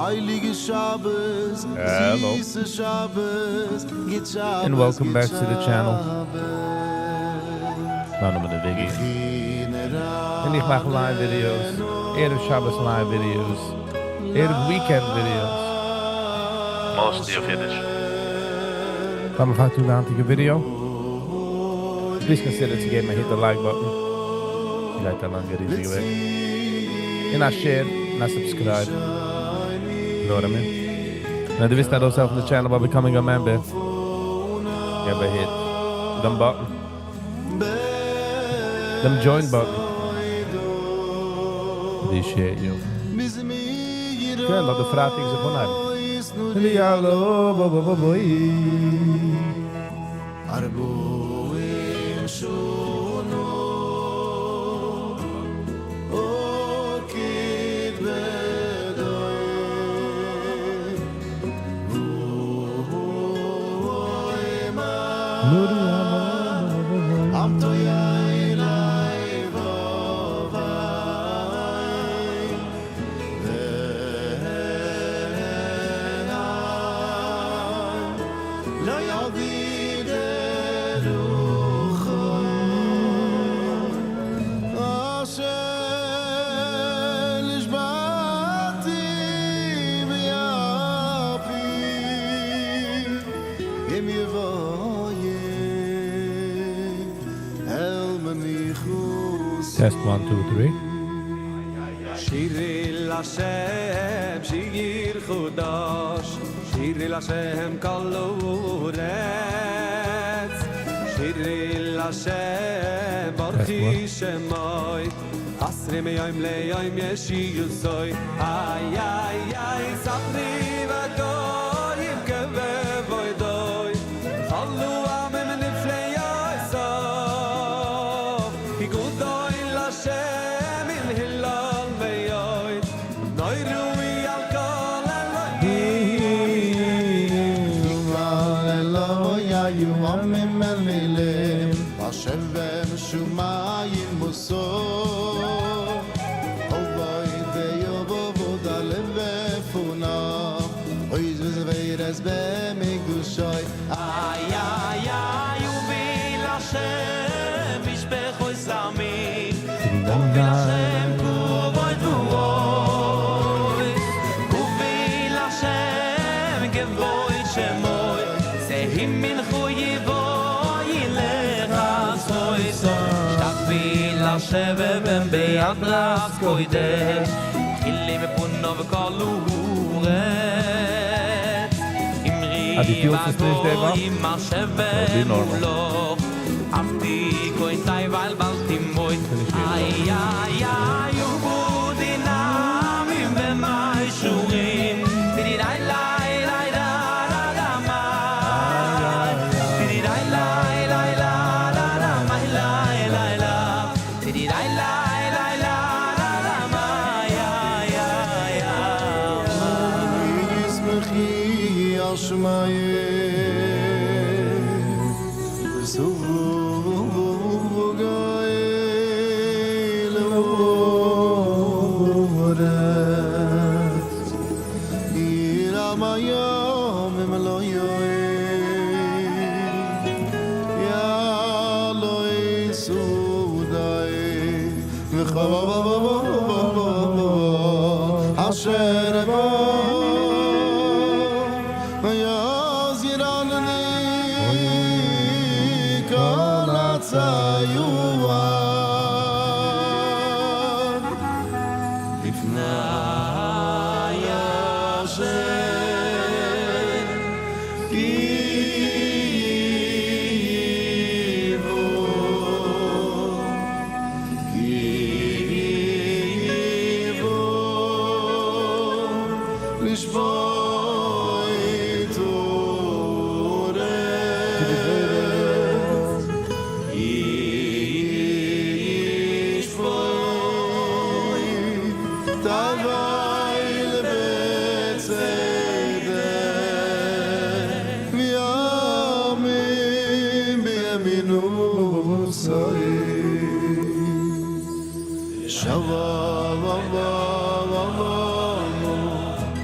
הייליגע שבת, Hello. זיסע שבת, גוט שבת, And welcome גוט back to the channel. שבת. מיין נאמען איז Viggy. און איך מאך live videos, ערב שבת live videos, ערב weekend videos. Mostly אויף אידיש. פאר מיר פאנגט אן די היינטיגע video. Please consider to give me hit the like button. גייט א לאנגע ריזיגע וועג. און א share, און א subscribe. You know what I mean? און דו ווילסט ארויסהעלפן the channel by becoming a member. געב א hit דעם button. דעם join button. Appreciate you. כן, לאז די פרייטאג זיך אנהייבן. יאללה, bo bo bo bo. ארבעים שנה אוקיד בדוי אוי מה אמתו אליי וואי והעם לא יביד רוחו אשר נשבעתי באפי אם יבוא אל מנוחתי Test 1, 2, 3. שירי להשם, שיר חדש, שירי להשם כל הארץ. שירי להשם, ברכי שמו, אשרי מיום ליום ישועתו. איי איי איי, ספרי בגויים כבודו, כל העמים נפלאותיו, כי גדול השם ומהולל מאוד, נורא הוא על כל אלוהים. אלוהי עמים אלילים השם בשמים מושא אוי ויובוד הלב בפוניו אוי וזווירס במקדושי. איי איי איי ובי להשם משפחו סמי ובי להשם כבוד ועוז ובי להשם כבוד שמוי זהים מנחו יבוא ילך סוי סוי שתחבי להשם ביד רב קוידש חילי מפונו וכל אורץ Ah, די פילסט עס נישט, Deva? It'll be normal. אפתי קוין טייבל בלתי מויט איי איי איי ובודי נאמים במאי שורים דידי לי לי לי לה לה לה מאי דידי לי לי לי לה לה לה מאי לי לי לה דידי לי לי לי לה לה לה מאי איי איי איי ישמחי השמיים וסוגי לארץ ירם הים ומלוא יעלוי סודי וכל אשר בו ויזירני כל הציור לפני השם כי יבוא כי יבוא לשפוט ארץ ישפוט תבל בצדק וימים בימינו שבה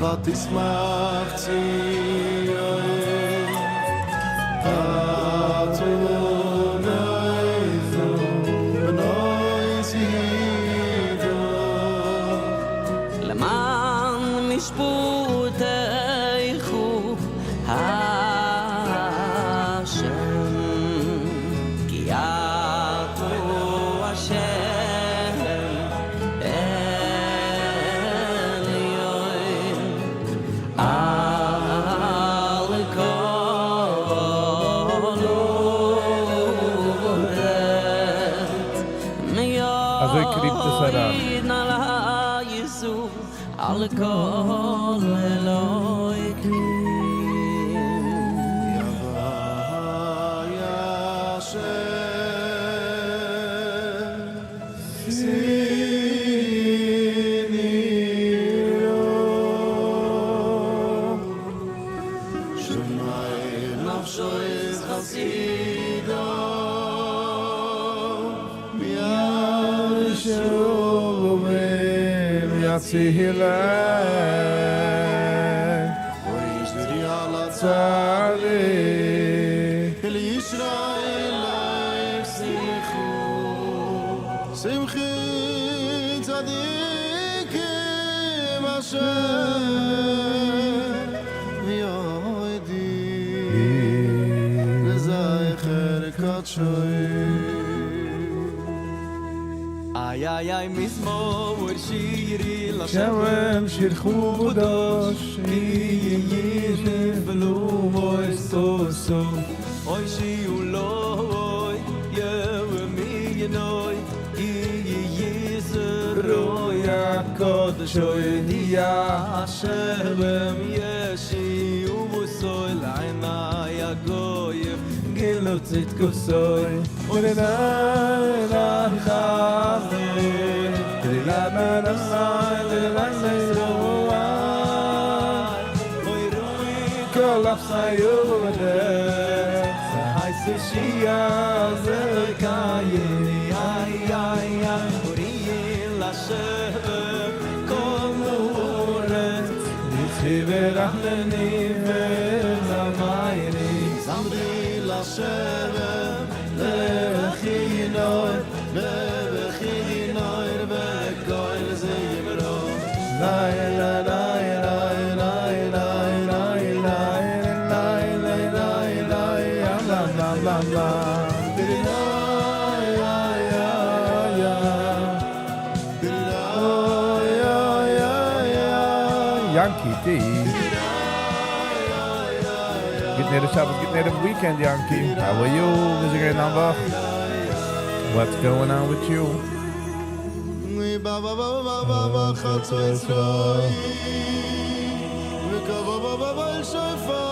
ותשמח ציון למען משפטיך השם כי אתה השם עליון על כל הארץ אזוי קריפט עס אריין. על כל אלוקים. איי איי איי מזמור שירי לשם שיר חודש ולו מוי סו סו אוי שיולוי ירמי ינוי יזרוי הקודש אוי השם ישי ובוסוי לעיני הגויים גילו צדקוסוי Yankee T. גוט ערב שבת, גוט ערב weekend, Yankee. How are you? Is your number? What's going on with you? Ba ba ba ba ba ba חצוצרות וקבא ba ba ba שופר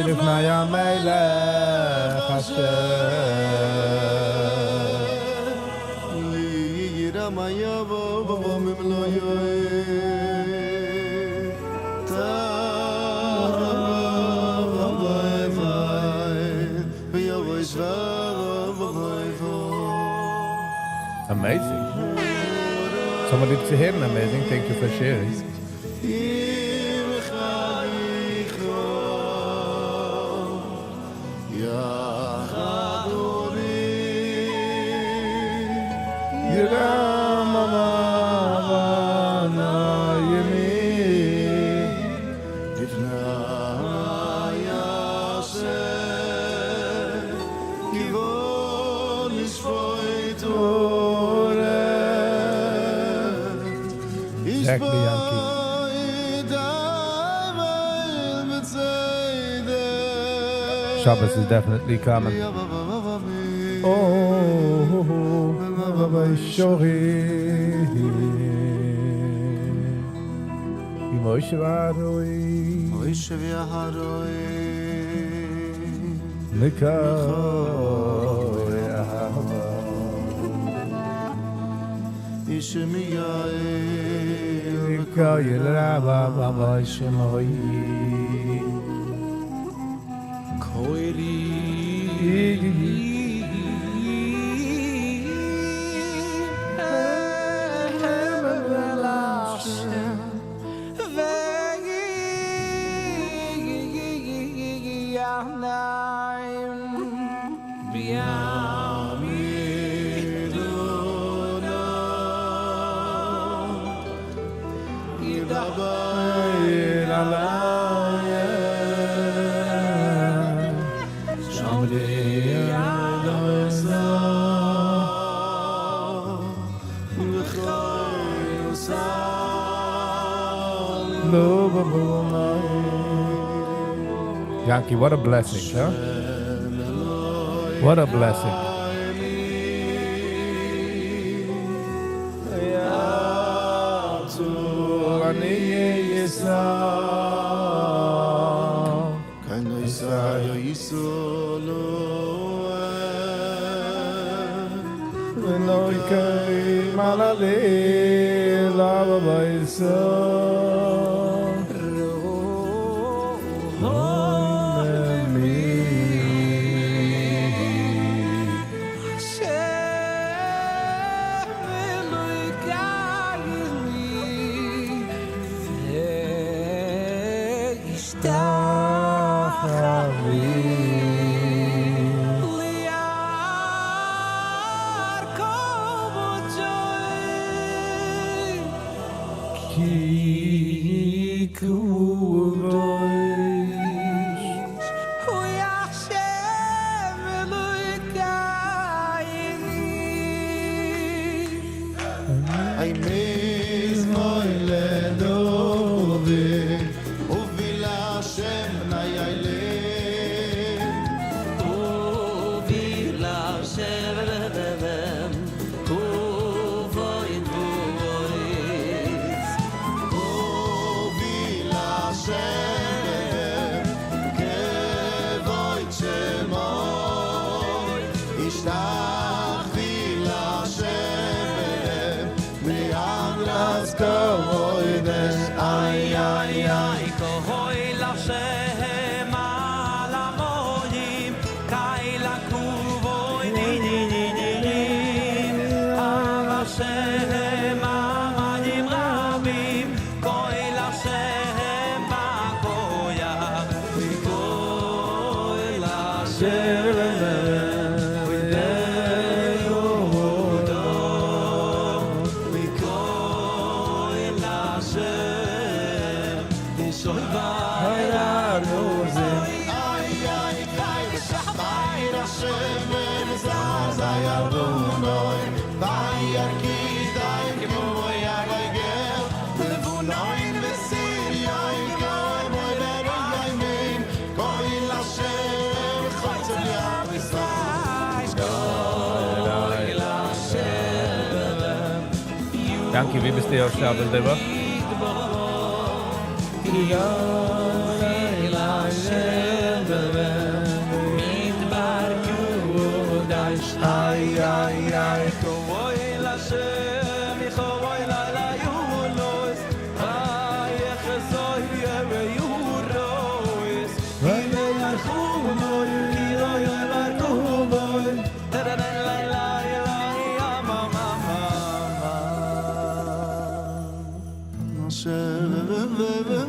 לפני המלך אשר לי מה יבוא בבוא ממלוא Amazing. Somebody to hear amazing. Thank you for sharing. Exactly, Yankee. Shabbos is definitely coming. Oh, Shori. Moshe v'Aharoi. Moshe v'Aharoi. Mikol ahava. Ish miyael Mikol rabba baba shemoi. Koiri Yankee, what a blessing, huh? What a blessing. Yankee, ווי ביסטו אויף שבת די וואך?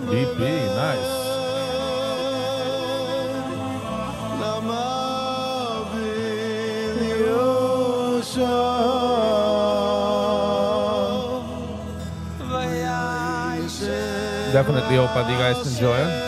BP, nice. Definitely hope that you guys enjoy it.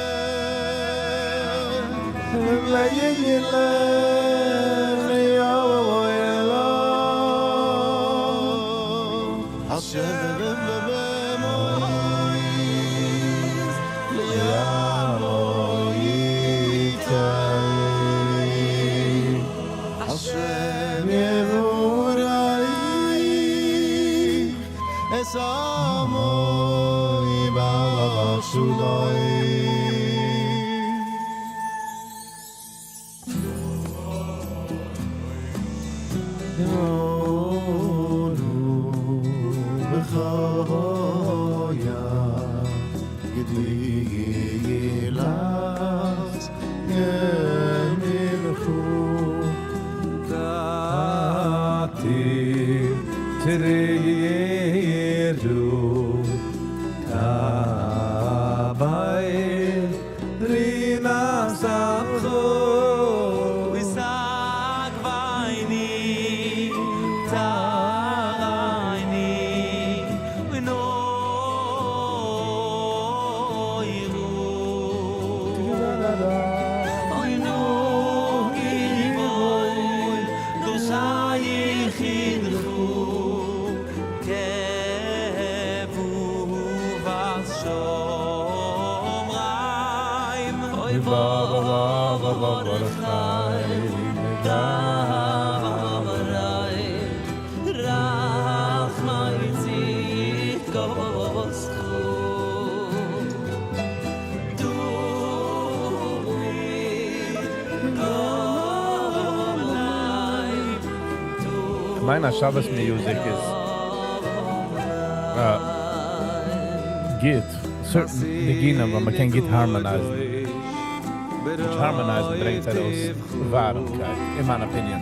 מיין אז שבת music איז גוט, certain ניגונים וואו מען קען גוט harmonize. Which harmonize ברענגט ארויס ווארעמקייט, in my opinion.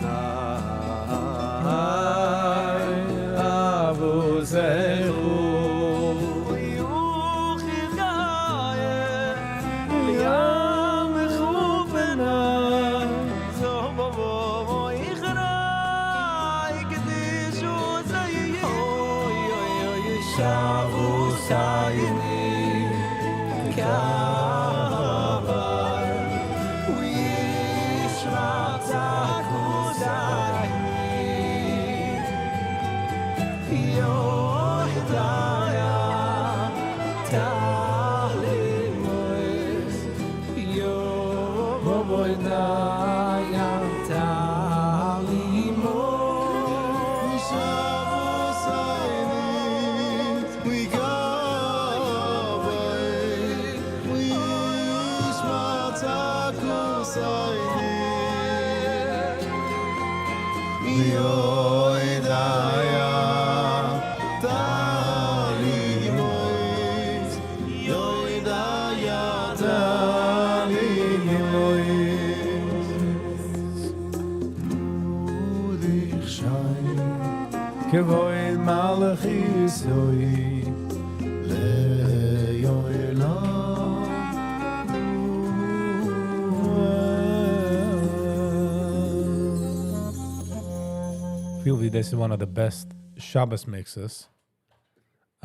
Feel ווי this is one of the best Shabbos mixes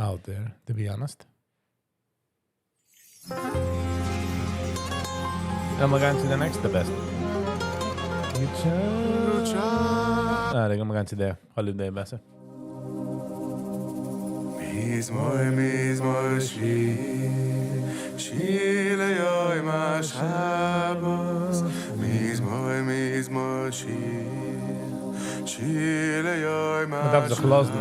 out there, to be honest. And we're going to the next the best. Ah, we're going to the holiday בעסער. מזמור מזמור שיר שיר ליום השבת מזמור מזמור שיר שיר ליום מ'דארף זיך לאזן.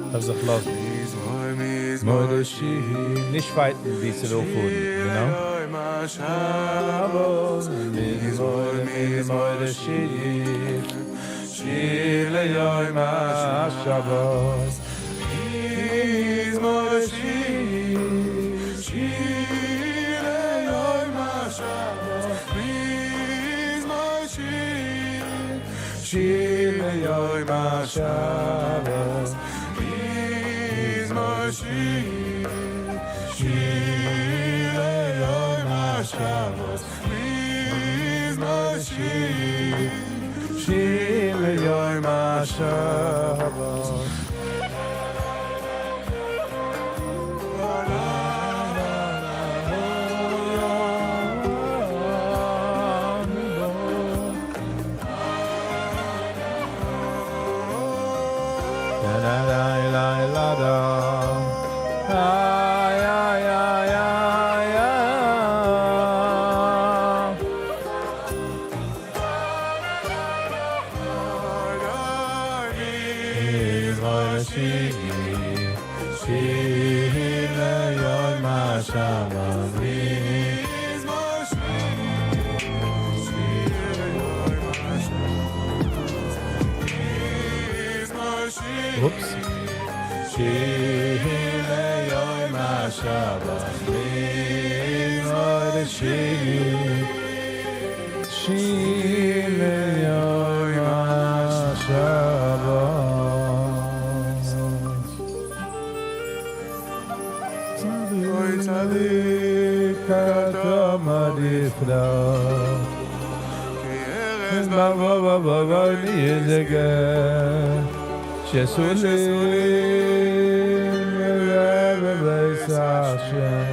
מ'דארף זיך לאזן. מזמור מזמור שיר נישט fight ן ווי ס'וויל פארן, you know? ליום השבת מזמור מזמור שיר שיר ליום השבת מזמור שיר שיר ליום השבת מזמור שיר שיר ליום השבת מזמור שיר שיר ליום השבת מזמור שיר שיר ליום השבת. Oops. שיר ליום השבת מזמור שיר שיר ליום השבת. אוי צדיק אתה עדיף כי ארז בא בא בא יזגה שסולים בבית השם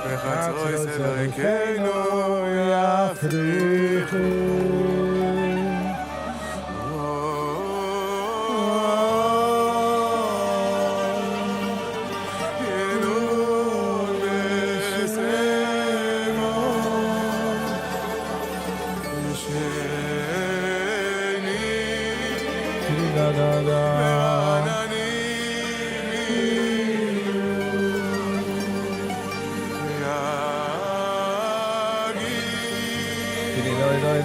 בחצות אלוקינו יפריחו. ינון בשמו.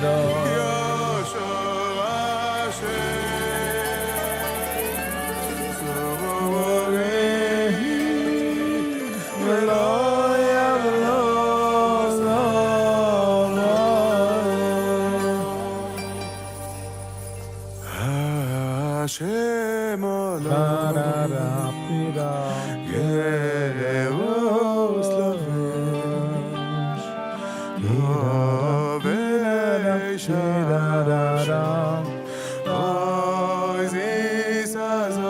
ישור השם ולא יבלול השם עלה גאות לבש לובש עוז יששון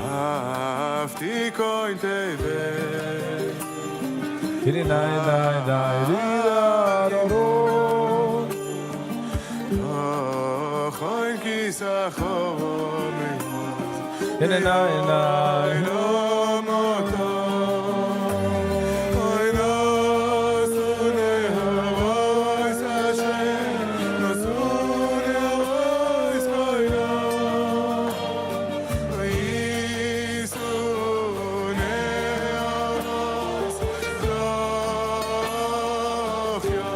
אהבתי כהן תבל די דיי דיי דיי די דא דא דא. כהן כיסחו די דיי דיי. לא מותו אוי נוסו נהרוס השם נוסו נהרוס כהנו ויישאו נהרוס רוחיה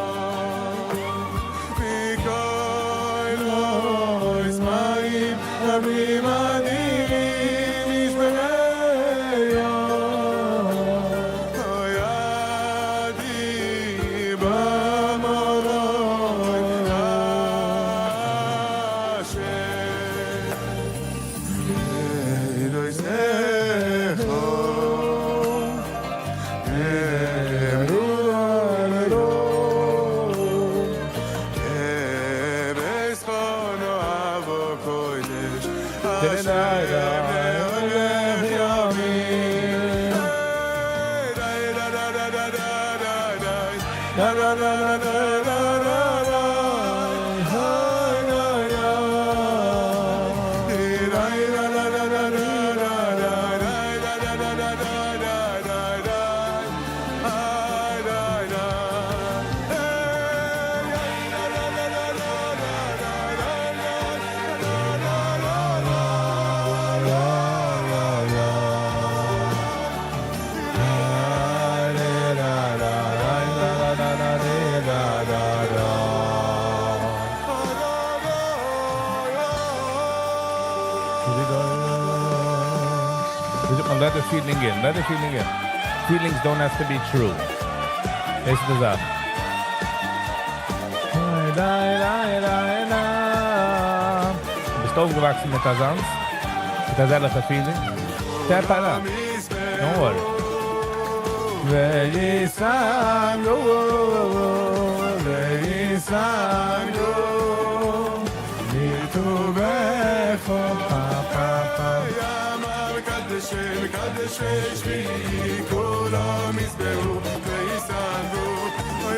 מכל עוז מים רבים אדירים ישמריה ידי במרום השם אלוהיך נאמרו בית נאהבו קודש די דיי דיי השם ימים Da da da da da da da. Ay, ay, ay. Da da da da da da da da da da da da da da da. Ay, ay, ay. Hey, da da da da da da da da da da La la la. La la la la la la la la la la. Here we go. We just let the feeling in. Let the feeling in. Feelings don't have to be true. דאס איז די זאך. ליי, ליי, ליי, ליי. ביסט אויפגעוואקסן מיט אזאנס? מיט אזעלכע feeling? Step אריין. Don't worry. וישגו, וישגו, מטובך, פה, פה, פה. מקדשי שמי כולם ישבעו וישגו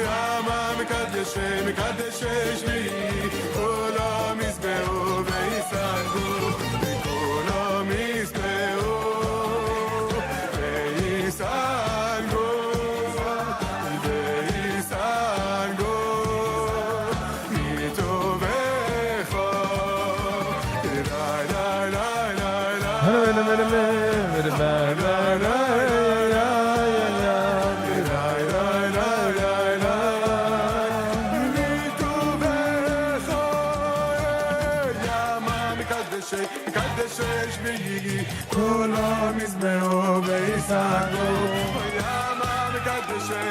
ימה מקדשי מקדשי שמי כולם ישבעו וישגו כולם ישבעו וישגו וישגו מטובך לה לה לה לה לה כולם ישבעו וישגו ימה מקדשי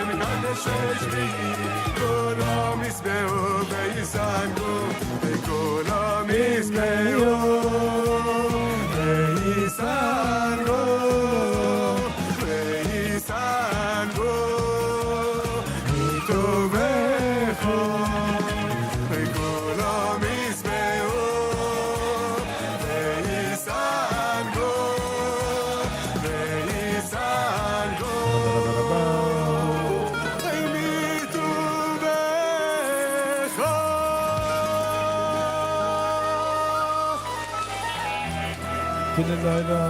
מקדשי שמי כולם ישבעו וישגו וכולם ישבעו וישגו וישגו מטובך וכולם ישבעו וישגו וישגו מטובך. La la.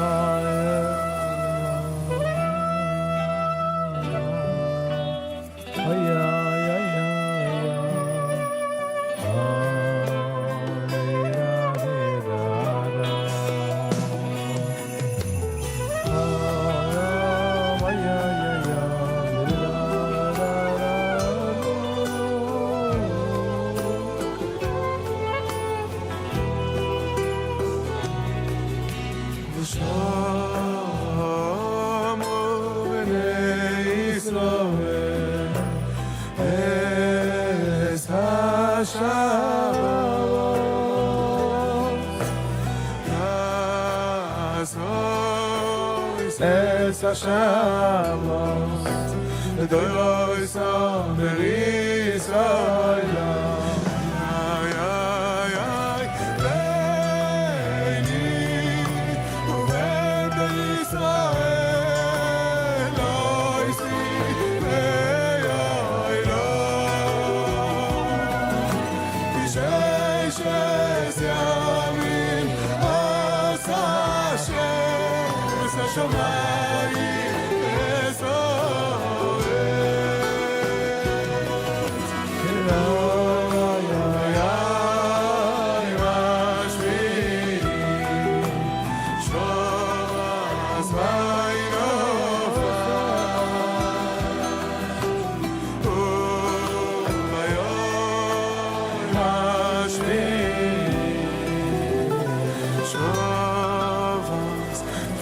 Ay, ay, ay, ay, ay. Ah, da, da, da. Ah, ay, ay, ay, ay. Da, da, da, da. ושמו בני ישראל את השבת לעשות את השבת לדורותם בריס עולם. איי איי איי ביני ובין בני ישראל אות היא לעולם. כי ששת ימים עשה השם את השמים ואת הארץ. וביום השביעי שבת וינפש. וביום השביעי שבת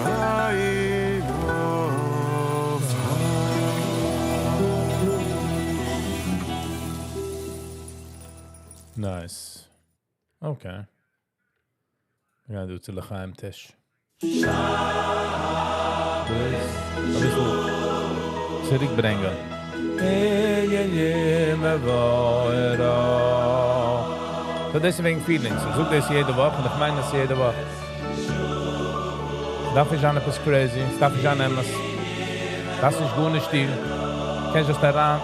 וינפש. Nice. Okay. We're gonna do צו לחיים טיש. א ביסל צוריקברענגען. So דאס איז וועגן feelings. איך זאג דאס יעדע וואך און איך מיין דאס יעדע וואך. דארף נישט זיין עפעס crazy, דארף נישט זיין אמת. דאס איז גארנישט שטיל. קענסט just אריין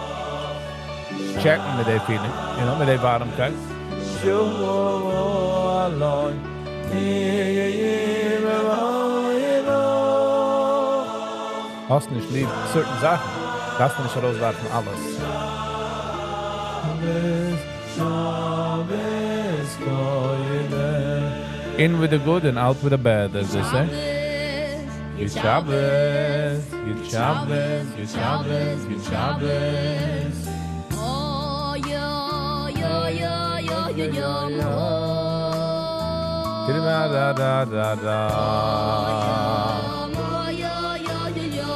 checken מיט די feeling, מיט די ווארעמקייט. אליין. האסט נישט ליב certain זאכן, דארפסטו נישט ארויסווארפן אלעס. שבת In with the good and out with the bad, as they say. Good Shabbos, good Shabbos, good Shabbos, good Shabbos. Oh, yo, yo, yo, yo, yo, yo, Da da da da da. Yo, yo, yo, yo,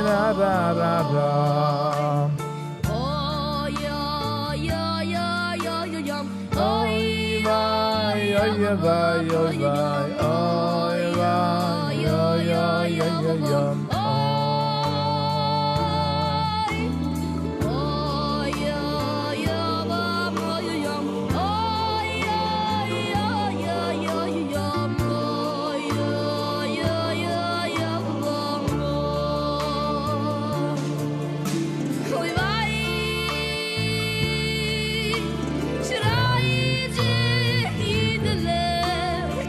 Da da da da. Oh, yo, yo, yo, yo, yo, yo. Oy, Oy, oy, oy, oy, oy, oy, oy, oy, oy, oy, oy. Oy, yo, yo, yo, yo, oy, yo, yo, yo, yo, oy, yo, yo, yo, yo, oy. וויי, שרייט יידעלע,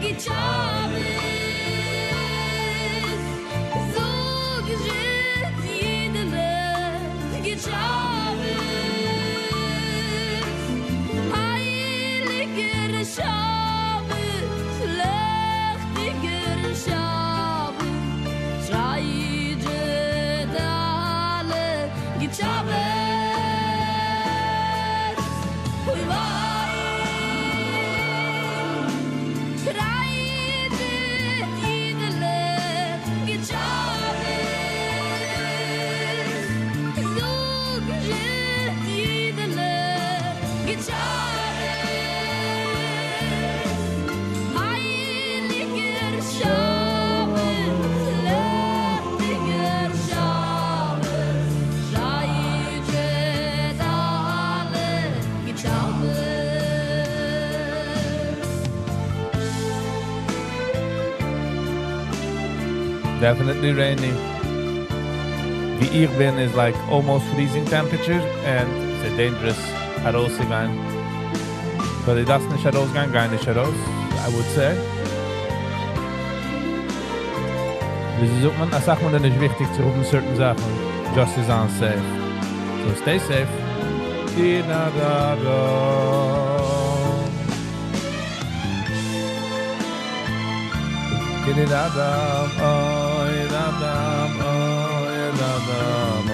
גוט שבת. זאג יידעלע, גוט שבת. הייליגער שבת, ליכטיגער שבת, שרייט אלע, גוט שבת. אוי וויי, שרייט יידעלע, גוט שבת. זאג יידעלע, גוט שבת. הייליגער שבת, ליכטיגער שבת, שרייט אלע, גוט שבת. Definitely rainy. ווי איך בין is like almost freezing temperature and it's a dangerous ארויסגיין. But it דארפסט נישט ארויסגיין, גיי נישט ארויס, I would say. ווי זאגט מען, אסאך מאל איז וויכטיג צו האבן certain זאכן, just to זיין safe. So stay safe. Di da da da. Di da da, oy da da, oy da da,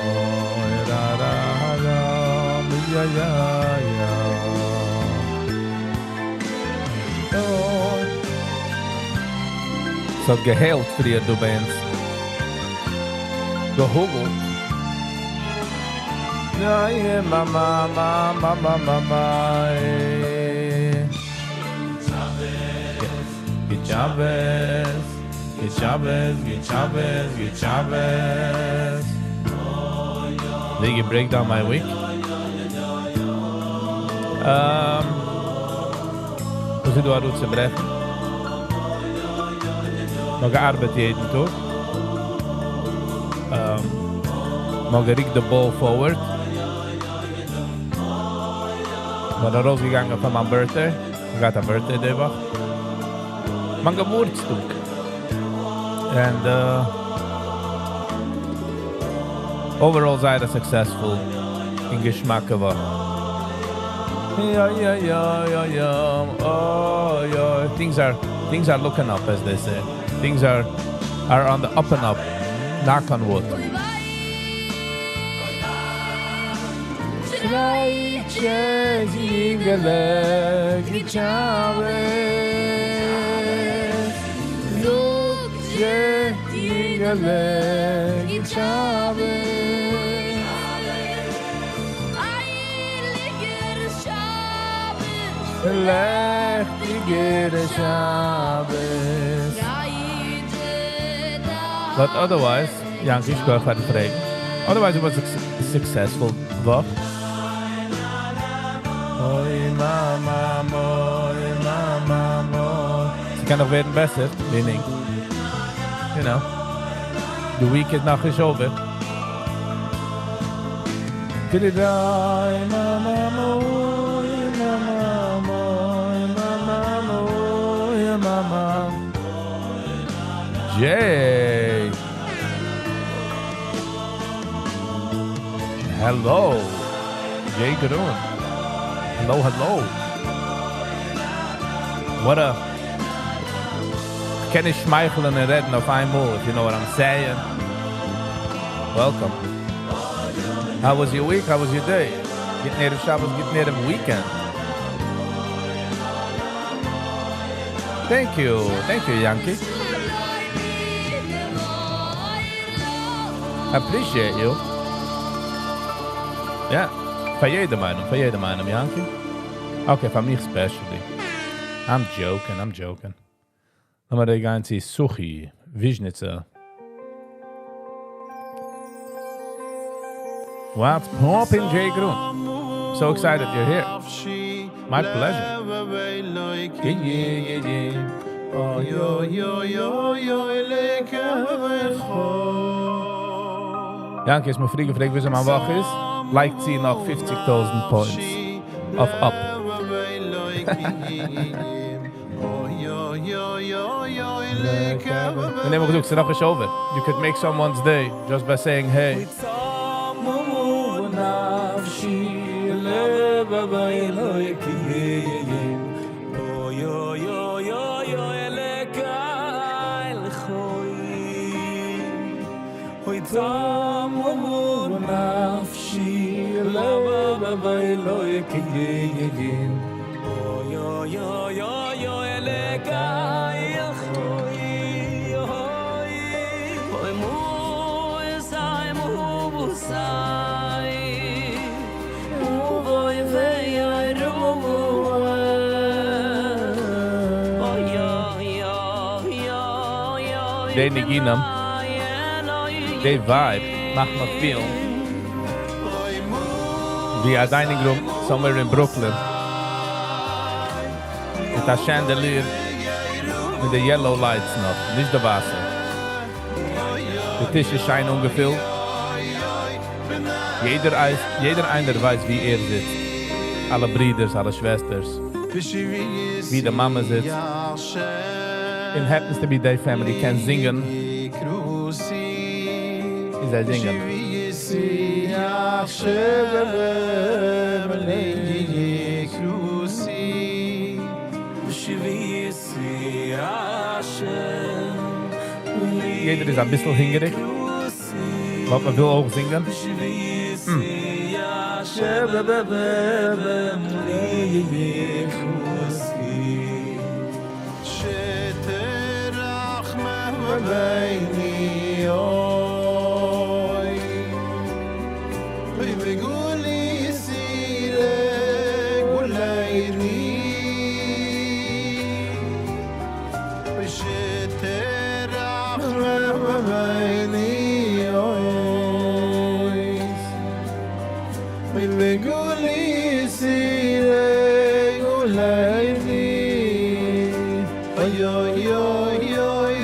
oy da da da, ya ya ya. Oh. ס'האט געהעלט פריער דא ביי אונז. געהאגלט. גוט שבת, גוט שבת, גוט שבת, גוט שבת. Did you break down my week? Um, וואס איז דא אראפצוברעכן? נאר געארבעט יעדן טאג. Um, נאר געריקט the ball forward. בין ארויסגעגאנגען פאר מיין birthday. איך געהאט א birthday די וואך. מיין געבורטסטאג. And overall זייער א successful און געשמאקע וואך. יא יא יא יא יא oh יא things are looking up, as they say. Things are on the up and up. Knock on wood. שרייט יינגעלע גוט שבת זאגט יינגעלע גוט שבת הייליגער שבת לעכטיגער שבת. But otherwise, Yanky, שכוח פאר די פראגן. Otherwise, it was a successful וואך. אוי, מאמע, אוי, מאמע, אוי. ס'קען נאך ווערן בעסער, meaning, the week איז נאך נישט over. דיי, מאמע, אוי, מאמע, אוי, מאמע, אוי, מאמע. Jay! Hello! Jay Garun. Hello, hello. What a... קען נישט שמייכלען און רעדן אויף איינמאל, if you know what I'm saying. Welcome. How was your week? How was your day? גוטן ערב שבת, גוטן ערב weekend. Thank you. Thank you, Yankee. Appreciate you. Yeah. פאר יעדעם איינעם, פאר יעדעם איינעם, Yankee. Okay, פאר מיך specially. I'm joking, I'm joking. לאמיר גיין צו Suchi, וויזשניצער. What's poppin', Jay Grun? So excited you're here. My pleasure. Yeah, yeah, yeah, yeah. Oh, yo, yo, yo, yo, Yankee, האסט מיר פריער געפרעגט וויאזוי מיין וואך איז. לייג צו נאך פופציג טויזנט points אויף up. און דעם האב איך געזאגט, ס'איז נאכנישט over. You could make someone's day just by saying hey. די ניגונים, די vibe מאכט מיך פילן ווי א dining room somewhere אין Brooklyn מיט א chandelier מיט די yellow lights נאך, נישט די ווייסע. די טיש איז שיין אנגעפילט, יעדער איינער ווייסט ווי ער זיצט, אלע ברידערס, אלע שוועסטערס, ווי די מאמע זיצט, און happens to be די family קען זינגען, און זיי זינגען. יעדער איז אביסל הונגעריג, but מען וויל אויך זינגען. רביני אוי אוי וגולי סירה גולי ני ושתרח רביני אוי אוי וגולי סירה גולי ני אוי אוי אוי אוי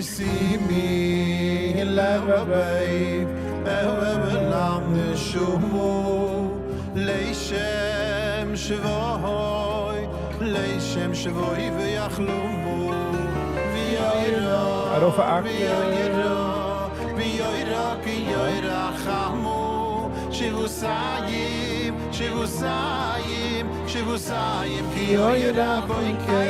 שימי לב בית אהב נשומו לישם שבוי לישם שבוי ויחלומו ויוירא ויוירא ויוירא כי יוירא חמו שבוסיים שבוסיים שבוסיים כי יוירא בויקה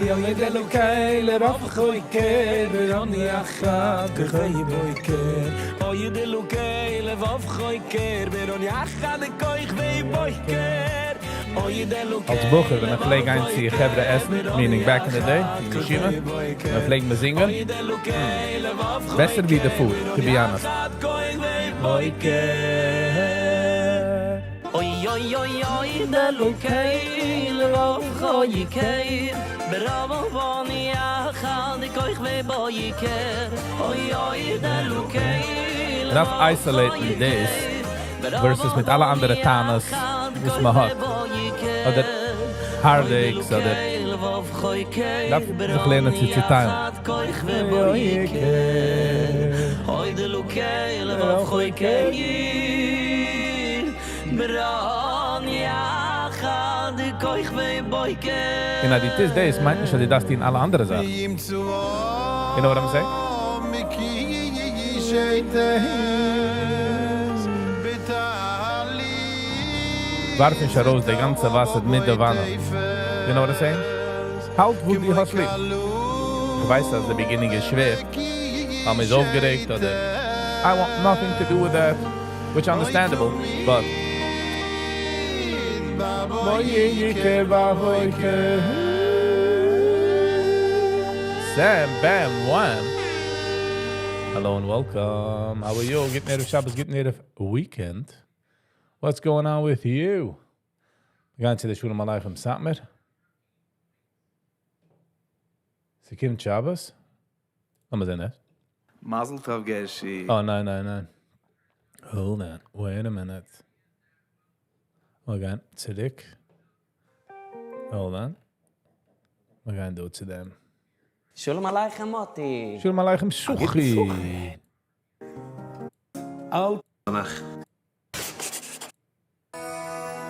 יוי דלוקי לרב חויקר ברוני אחת כחי בויקר אוי דלוקי לרב חויקר ברוני אחת כוח בויקר אוי דלוקי אלס בחור, ווען איך פלעג גיין צו חברה עסן, meaning back in the day, אין ישיבה, מען פלעגט מיר זינגען, בעסער ווי די food, to be honest. אוי אוי אוי אוי דלוקי לרב חויקר ברב בוני אחד כוח ובויקר אוי אוי דלוקי מ'דארף isolate ן דאס versus מיט אלע אנדערע טענות וואס מען האט, אדער heartaches אדער דארף זיך לערנען צו צוטיילן. און אז דו טוסט דאס מיינט נישט אז דו דארפסט טון אלע אנדערע זאכן. You know what I'm saying? ווארף נישט ארויס די גאנצע וואסער מיט די וואנע. You know what I'm saying? האלט וואס דו האסט ליב. איך ווייס אז די beginning איז שווער, ווייל מ'איז אויפגערעגט אדער I want nothing to do with that, which understandable, but. Sam Bam Wham! Hello and welcome, how are you? גוטן ערב שבת, גוטן ערב weekend. What's going on with you? מיר גייען צו די שלום עליכם סאטמאר. ס'קומט שבת. לאמיר זען עס. מזל טוב גערשי. אה ניין ניין ניין. Hold on, wait a minute. מיר גייען צוריק. Hold on. מיר גייען דא צו דעם. שלום עליכם מאטי. שלום עליכם סוחי.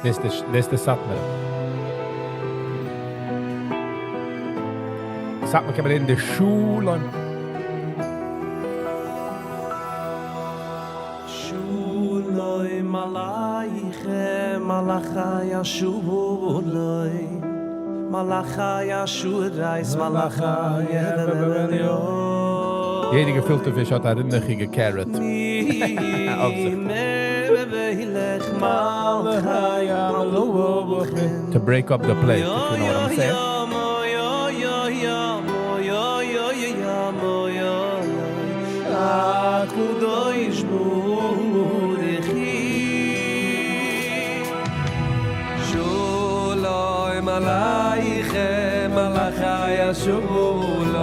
דאס איז די סאטמארע. סאטמאר קען מען רעדן די שלום. שלום עליכם מלאכי השלום מלאכי השרת מלאכי עליון. יעדע געפילטע פיש האט א רינדעכיגע carrot אויף זיך. To break up the plate, if you know what I'm saying. שלום עליכם מלאכי השלום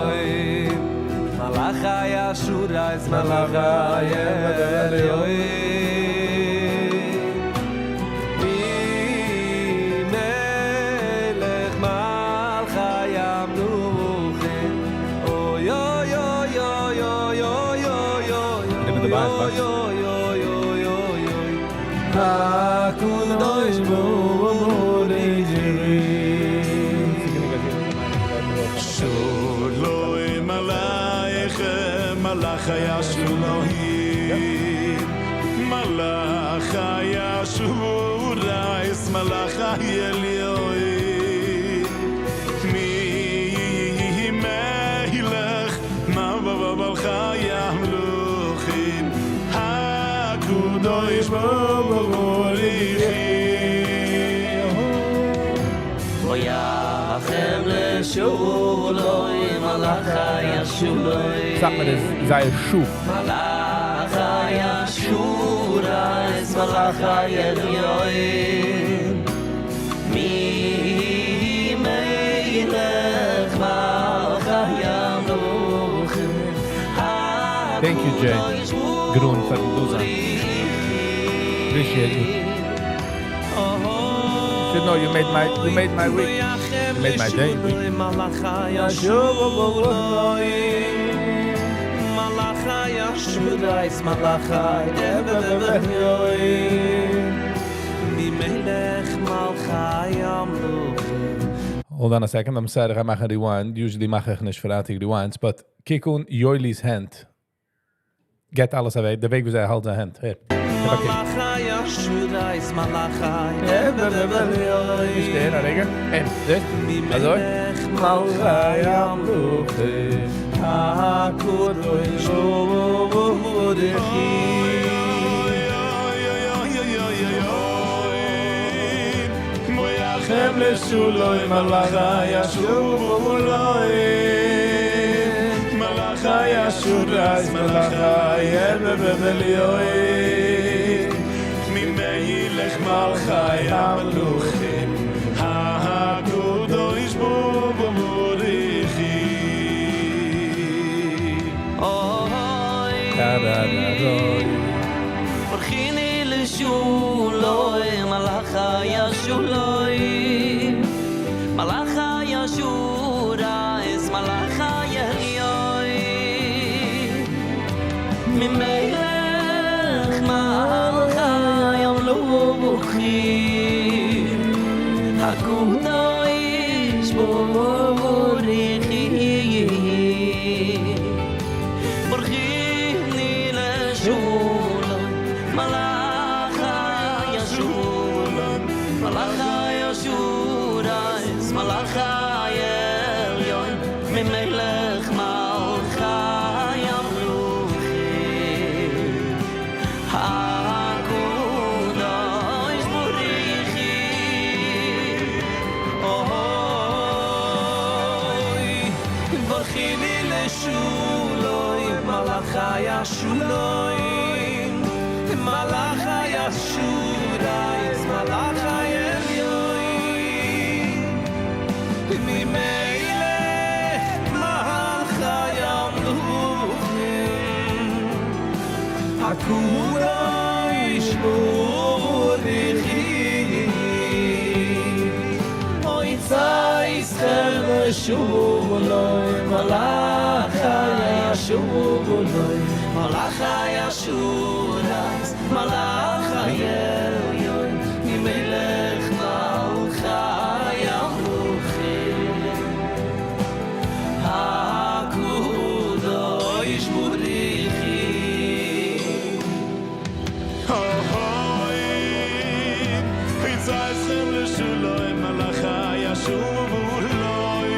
מלאכי השרת מלאכי עליון. הקדוש ברוך שלום עליכם, מלאכי השלוהים, מלאכי השורייס, מלאכי עליון, מי מלך, מלכי המלוכים, הקדוש ברוך הוא. ויחם לשולוי מלאכי השולוי סאטמאר איז זייער שוף. מלאכי השורייס מלאכי עליון מי מלך מלכי המלוכים. Thank you, Jay. Grun פארן דא זיין. Appreciate you. Should know you made my week. You made my day. Week. מלאכי השולוי מלאכי השורייס מלאכי עליון מי מלך מלכי המלוכים. Hold on a second. I'm sorry, איך מאך א rewind. Usually מאך איך נישט פרייטאג rewinds, but קוק אן Yoeli's הענט. געט אלעס אוועק. די וועג ווי ער האלט זיין הענט. Here. Okay. מלאכי השורייס מלאכי שטיין, א רגע. אין, דאס. אזוי. מלכי המלוכים הקדוש ברוך הוא. מויחם לשולוי מלאכי השולוי מלאכי השורייס מלאכי בבליוי ממלך מלכי המלוכים הקדוש ברוך הוא. אוי Da, da, da, da. ברכיני לשולוי מלאכי השולוי מלאכי השורייס מלאכי עליון ממלך מלכי המלוכים הקדוש ברוך הוא. ברכיני לשולוי מלאכי השולוי מלאכי השורייס מלאכי עליון ממלך מלכי המלוכים הקדוש ברוך הוא. אוי ברכיני לשולוי מלאכי השולוי מלאכי השורייס מלאכי עליון ממלך מלכי המלוכים הקדוש ברוך הוא. אוי צייסכם לשולוי מלאכי השולוי מלאכי השורייס מלאכי עליון ממלך מלכי המלוכים הקדוש ברוך הוא. אוי, יצייסכם לשולוי מלאכי השולוי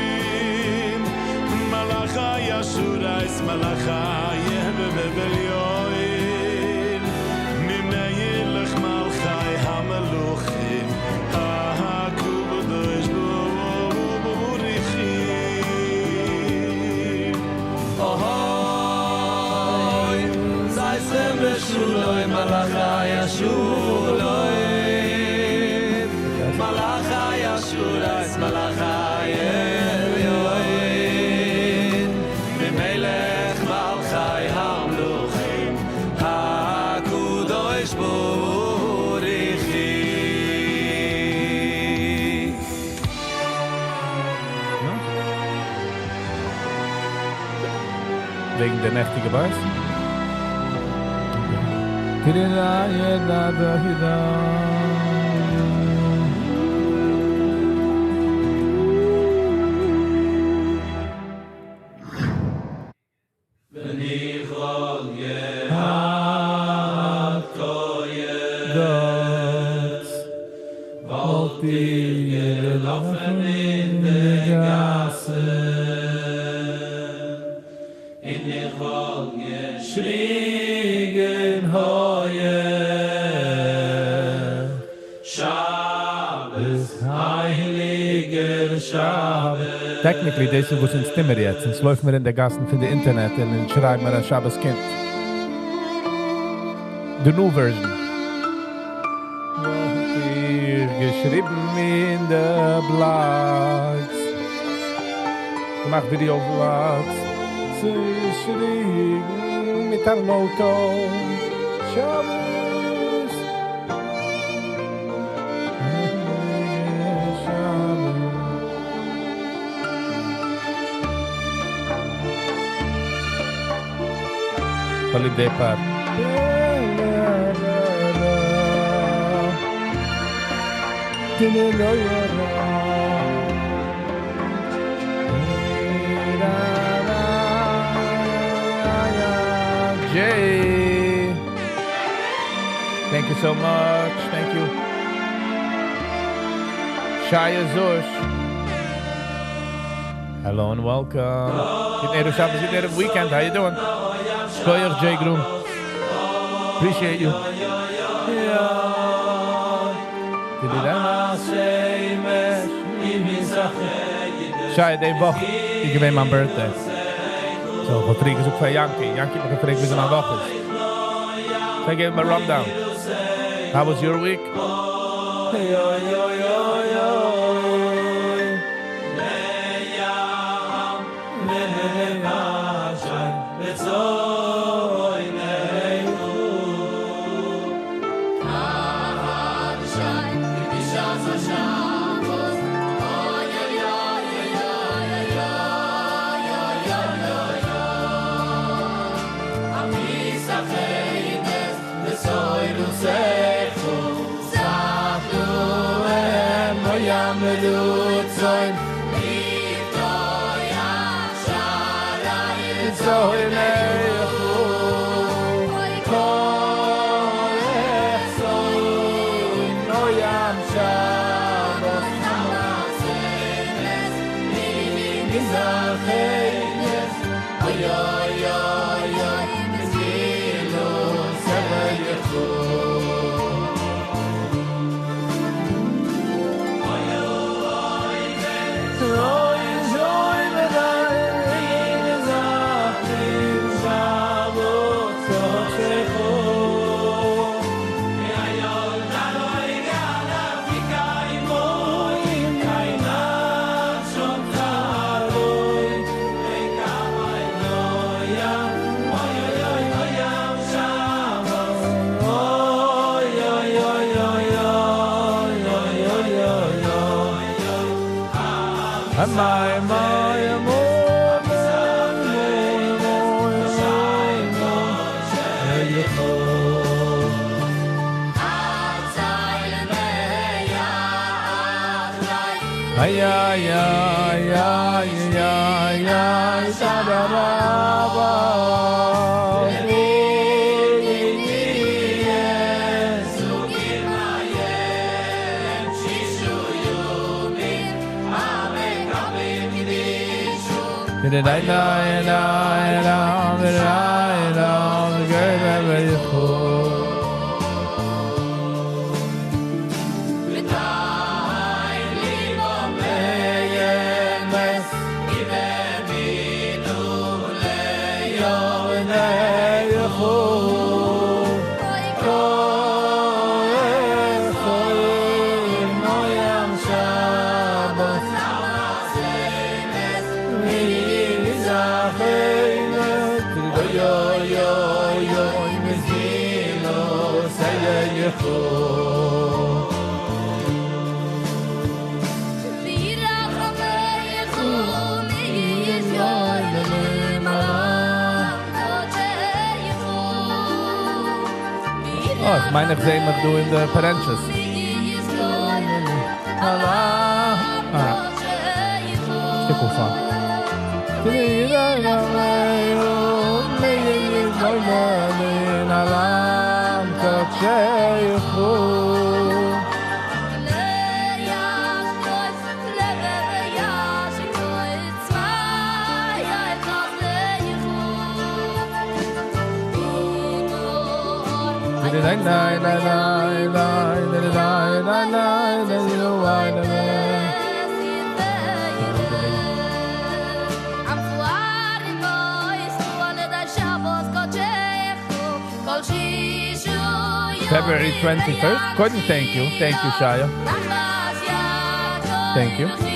מלאכי השורייס מלאכי בבליון ממלך מלכי המלוכים הקדוש ברוך הוא. אוי, זייסכם לשולוי מלאכי השולוי מלאכי השורייס מלאכי עליון ממלך מלכי המלוכים הקדוש ברוך הוא. No? וועגן די נעכטיגע bars? Okay. Technically, דאס איז וואס אונז טוען מיר יעצט. אונז לויפן מיר אין די גאסן פון די אינטערנעט און אונז שרייען מיר א שבת קומט. The new version. געשריבן אין די blogs. געמאכט video vlogs. צעשריגן מיט א לאטא. שבת. Holiday part. Jay, thank you so much. Thank you. Shia Zush. Hello and welcome. Good Erev Shabbos, good Erev weekend. How you doing? Shkoyach J Groom. Appreciate you. Shai, די וואך איז געווען מיין birthday. So, איך האב פריער געזאגט פאר Yankee. Yankee האט מיך געפרעגט ווי מיין וואך איז. So I gave him a rundown. How was your week? אה, איך מיין איך זעה מיך דא אין די פארענטשעס. אה. שטיקל fun. February 21st. קודם thank you. Thank you, Shaya. Thank you.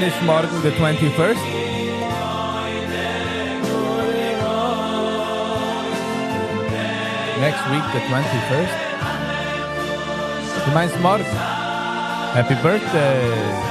איז מארגן the 21st? Next week the 21st? דו מיינסט מארגן? Happy birthday!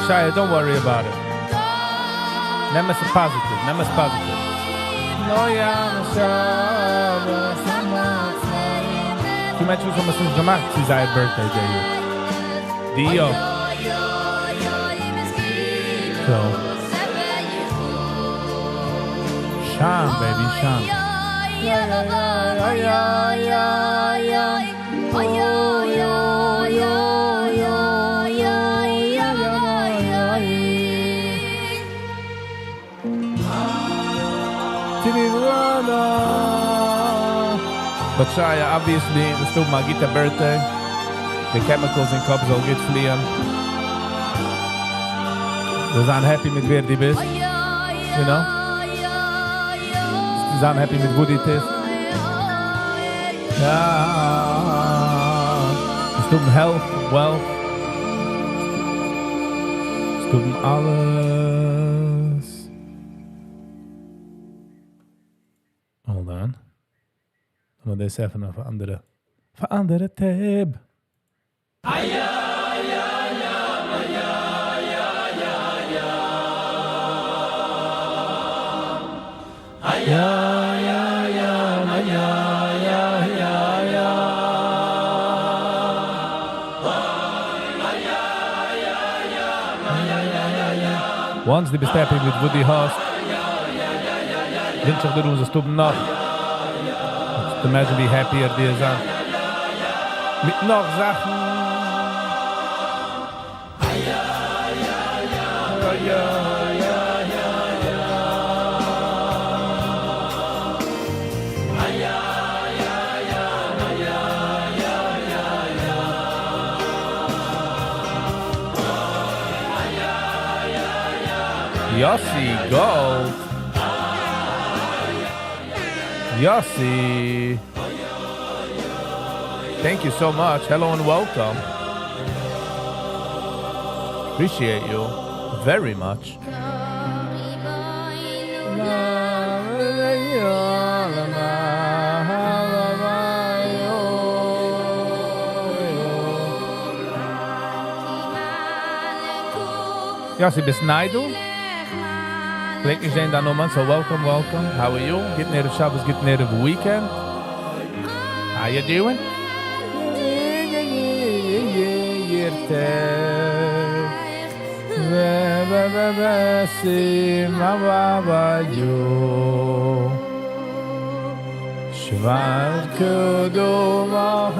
Shia, don't worry about it. נעם עס positive, נעם עס positive. די מענטשן וואס האבן עס נישט געמאכט צו זייער birthday day. Dio. So. Shine, baby, shine. But Shaya, obviously, the still א גוטע birthday. The chemicals אין קאפ זאל גוט פליען. זאלסט זיין happy מיט ווער דו ביסט. You know? זאלסט זיין happy מיט וואו דו ביסט. יא. זאלסט האבן health, wealth. זאלסט האבן אלעס. Hold on. לאמיר דאס עפענען אויף אנדערע, אויף אנדערע tab. Once דו ביסט happy מיט וואו דו האסט, ווינטש איך דיר זאלסט האבן נאך. Just imagine ווי happier דו זיין. מיט נאך זאכן. Yossi Gold. Yossi. Thank you so much. Hello and welcome. Appreciate you very much. Yossi, ביסט ניי דא? פלעג נישט זען דיין נאמען, so welcome, welcome. How are you? גוטן ערב שבת, גוטן ערב weekend. How you doing? פאר קדומה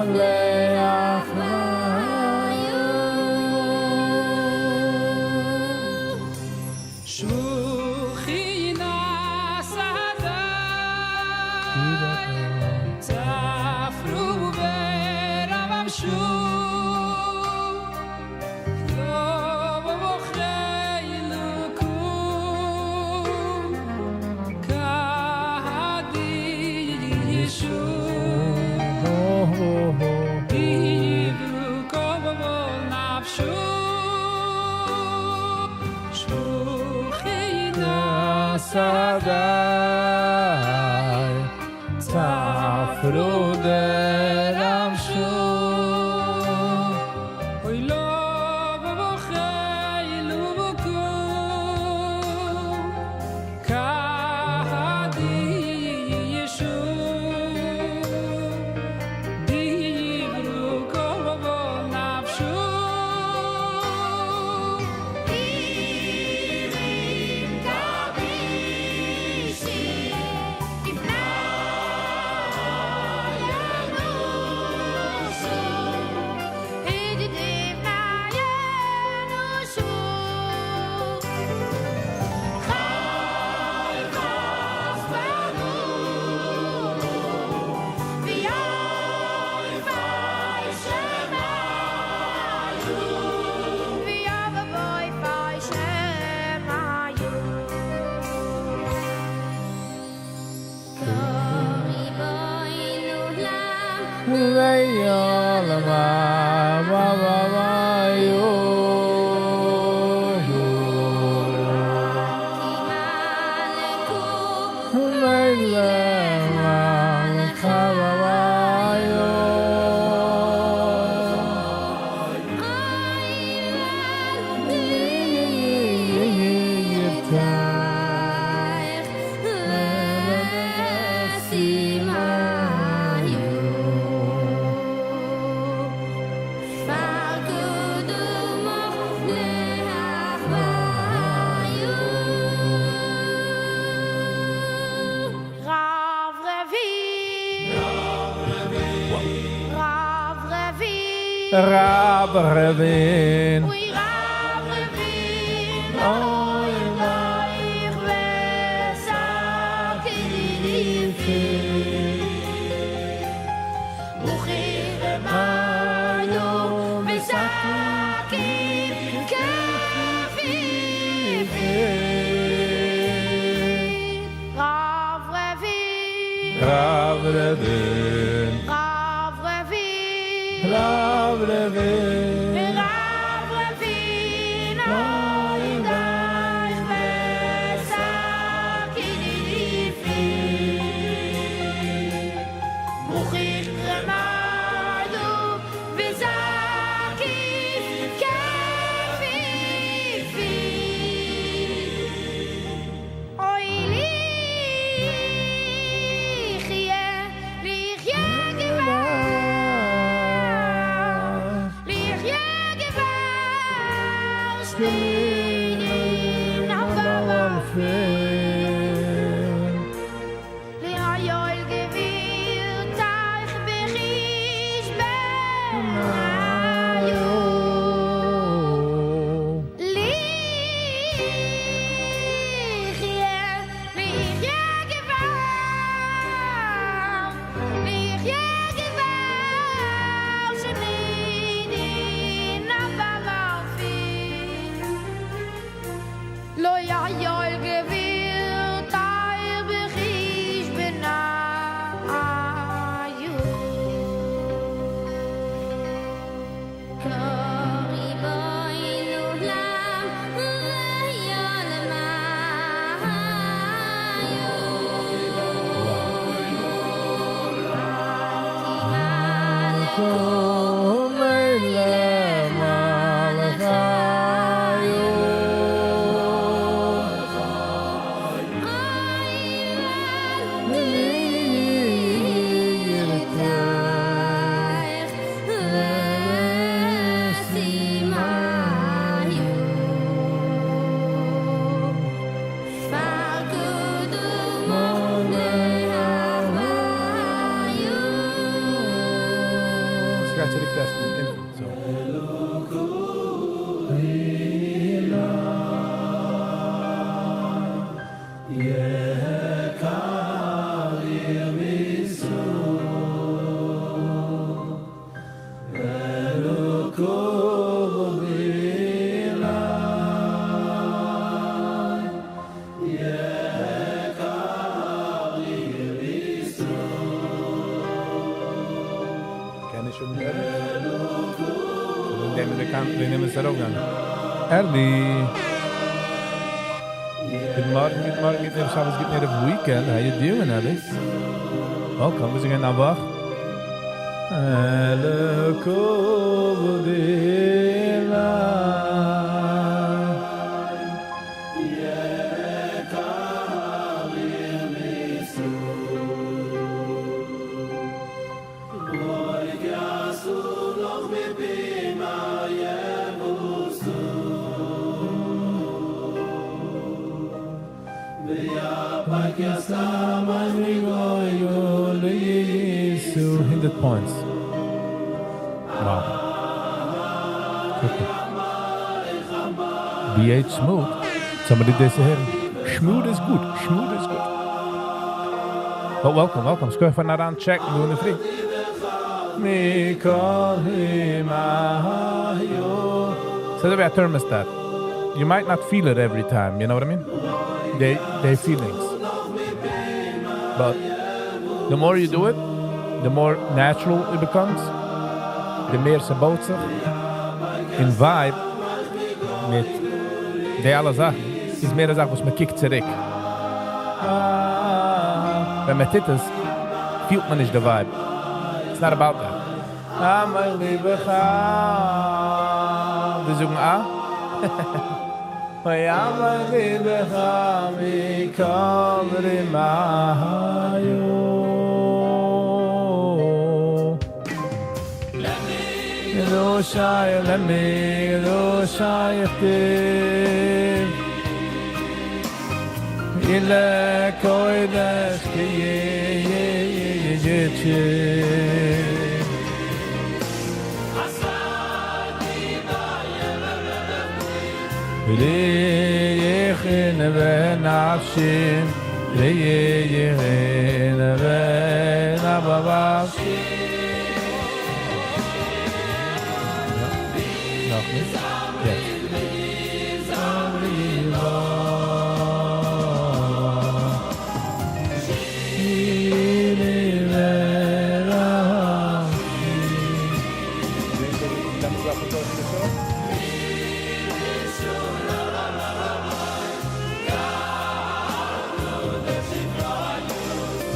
רב רבין. אוי רב רבין, אוי איך רב רבין. רב רבין. רב רבין. רב רבין, אוי דייך וסקיפי. מוכיח רמדו וזקיף כפיפי. אוי ליחיה, ליחיה גבר, ליחיה גבר, שנינים נבא ליהיול גביר תייך בחיש בניו. ליחיה, ליחיה גבר, ליחיה גבר, שנינים נבא מרפין. גיי צוריק טעסטן אונטן, so. קען איך שוין הערן? וועגן דעם איז דער קאנט, וועגן דעם איז ער ארויפגעגאנגען. ערלי! גוט מארגן, גוט מארגן, גוט ערב שבת, גוט ערב weekend. How you doing, Ellie? Welcome. ביסט געווען א וואך? הונדערט points. Wow. Okay. BH Smooth. Somebody דאס הערן. Smooth איז גוט. Smooth איז גוט. But welcome, welcome. שכוח פארן אריין check דא אין די פרי. מכל So the thermostat. You might not feel it every time, you know what I mean? They feelings. But the more you do it, the more natural it becomes. The מער ס'בויט זיך. אין vibe מיט די אלע זאכן. איז מער א זאך, וואס מען קוקט צוריק. ווען מען טוט עס, פילט מען נישט די vibe. It's not about that. אה, מיין ליבע חבר. מיר זאגן א? אוי, אה, מיין ליבע חבר, מכל רמאיו. קדושה למי, קדושה יכתיב. אילה קוידש כי יצ'י. ליכין ונפשין, ליכין ונבבשין. נאך נישט. יעצט.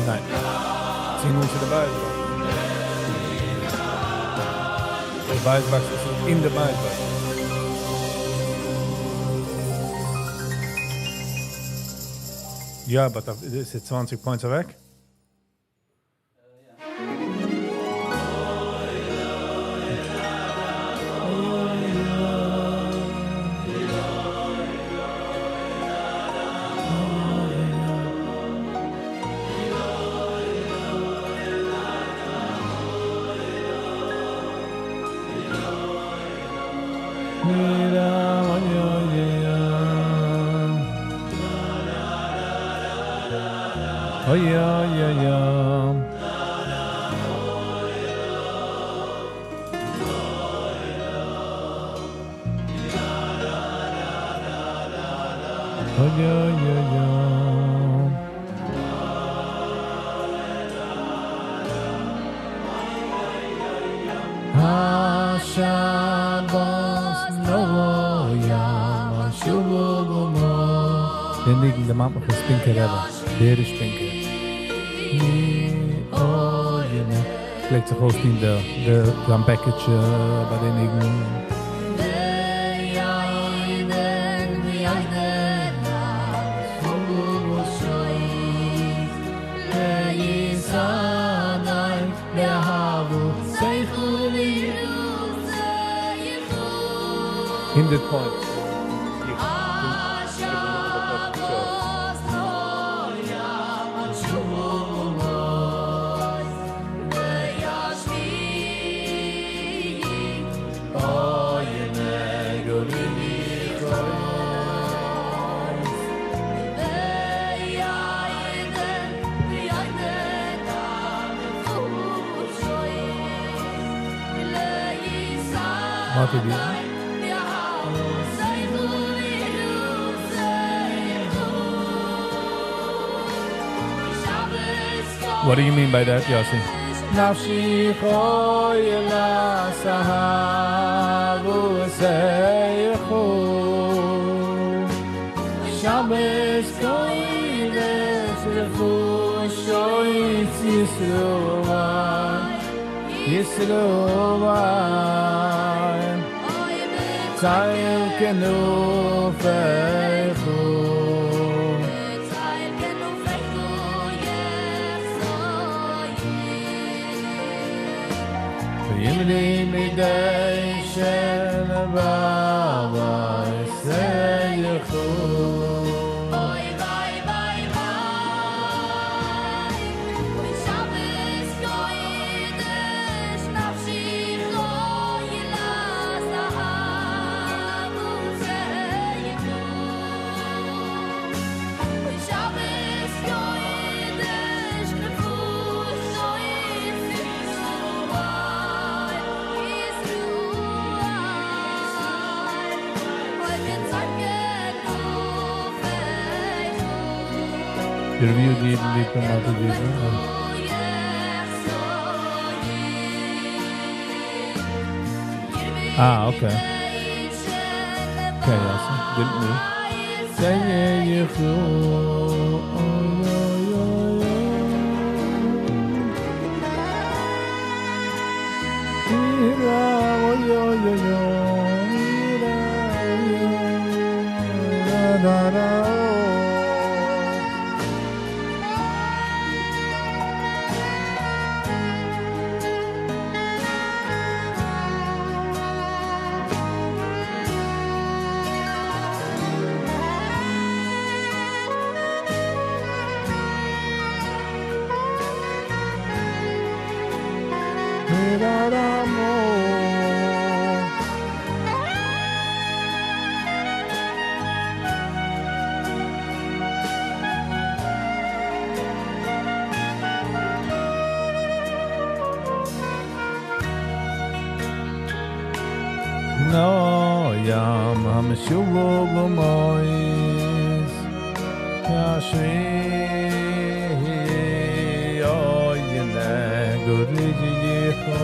ניין. ציען אונז צו די בית box. די בית box איז אין די בית box. יא, but איז עס צוואנציג points אוועק? דער ניגון דערמאנט מיך פון ספינקער רבי, דער איז ספינקער. פלעגט זיך אויסטון די זיין בעקיטשע ביי די ניגון. הונדערט points. איך בין. מאטי די. What do you mean by that, Yossi? נפשי חוילה סהבו סייחו שבס קוידש רפוש שויץ ישרועי ישרועי צייל כנופי ימלי מדי של בבא סייחו אוי וויי וויי וויי אוי שבת קודש נפשי חוילה זהב וזייחו אוי שבת קודש נפוש Review the Lipa Mata Ah, okay. Okay, Yossi. Didn't know. No yam hamshuvu b'mois yashvi oyne guriji yicho.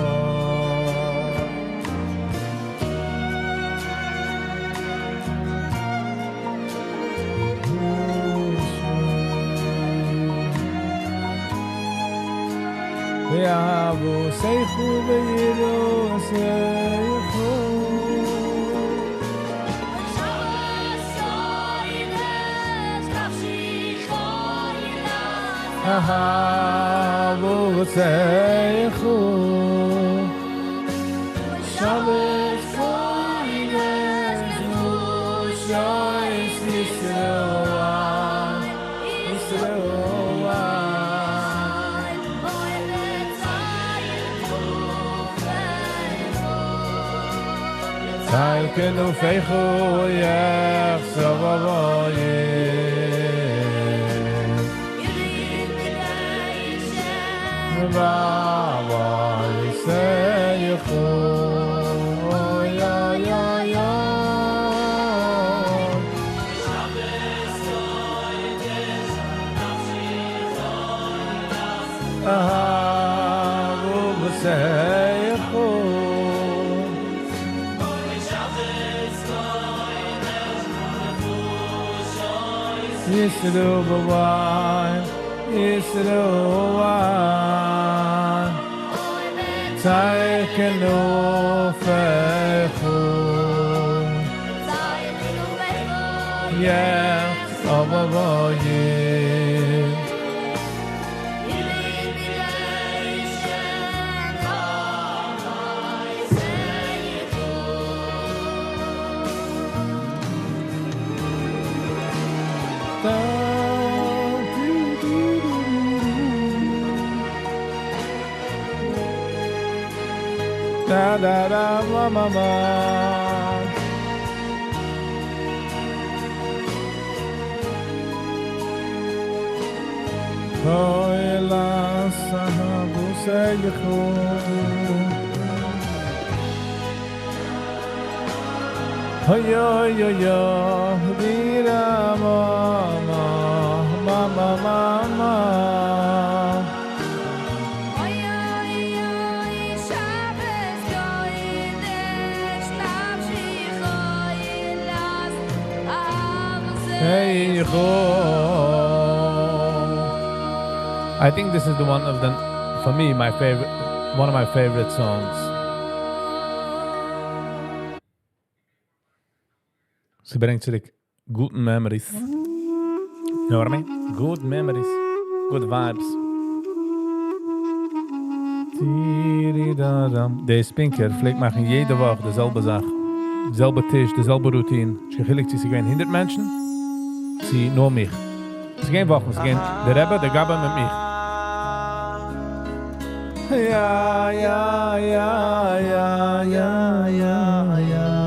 Ve'avu seichu ve'yiru seichu. Ahavu seichu Shabbos kodesh Yisroel Yisroel Tzayil kenu feichu yechzor avoyim Vavai seichu ya ya ya. Ahavu b'seichu. Yisru b'wayim, Yisru b'wayim. Tzayil kenu fechu. Yeah, avavoyim. Da da da ma ma ma. Oy la sahabu seichu. אוי אוי אוי אוי די רא מא מא מא מא מא מא. אוי אוי אוי שבת קודש תמשיכו לאז Hey ho. I think this is the one of the, for me, my favorite, one of my favorite songs. ס'ברענגט צוריק good memories. You know what I mean? Good memories. Good vibes. Tiri-da-dam. דער ספינקער פלעגט מאכן יעדע וואך די זעלבע זאך. די זעלבע טיש, די זעלבע routine. נישט קיין חילוק צו ס'איז געווען 100 מענטשן, צו נאר מיך. ס'איז געווען וואכן, ס'איז געווען דער רבי, דער גבאי מיט מיך. יא, יא, יא, יא, יא, יא, יא.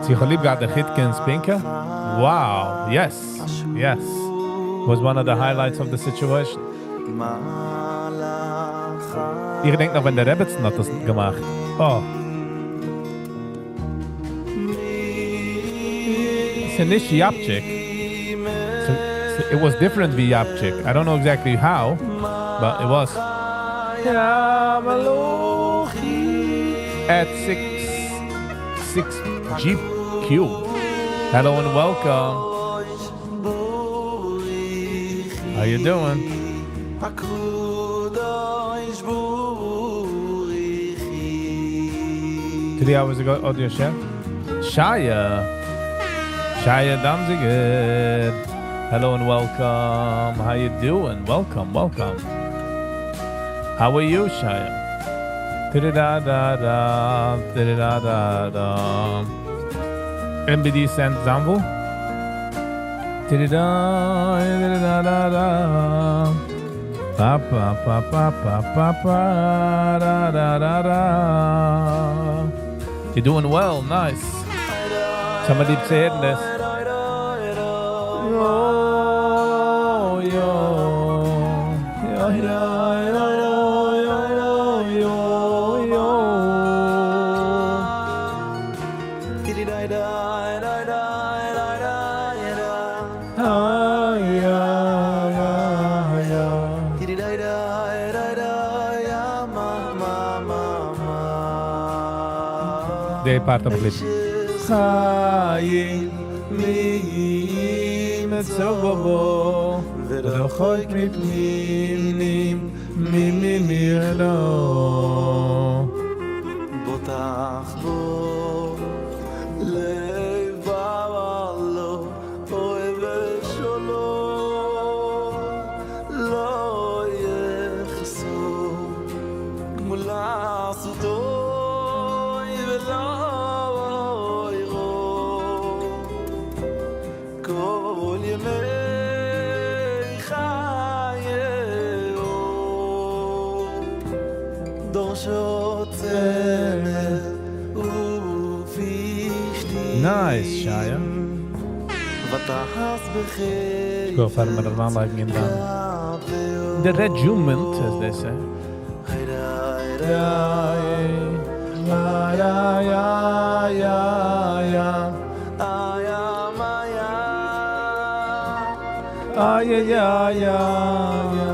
צו איך האב ליב געהאט די חיטקע אין ספינקא? Wow! Yes! Yes! Was one of the highlights of the situation. איך געדענק נאך ווען די רעבעצן האט דאס געמאכט. אה. ס'איז נישט יאפטשיק. It was different ווי יאפטשיק. I don't know exactly how, but it was. At six six GQ. Hello and welcome. How you doing? 3 hours ago, audio chef. Shia. Shia Danziger. Hello and welcome. How you doing? Welcome, welcome. How are you, Shia? Da-da-da-da, da-da-da-da. MBD sent Zambu. Da-da-da, da-da-da-da. Pa pa pa pa pa pa pa da da da da. You're doing well, nice. Somebody saying this. Yo, yo, yo, yo, yo, yo, yo, yo. Ay, ay, ay, ay. די part האב איך ליב. חיל מי מצובו ורחוק מפנינים מי מי מי לא. Nice, Shia. Go פאר מיר אריינלייגן אין דיין the regiment, as they say. Ja, ja, ja, ja, ja. Ah, ja, ja, ja, ja.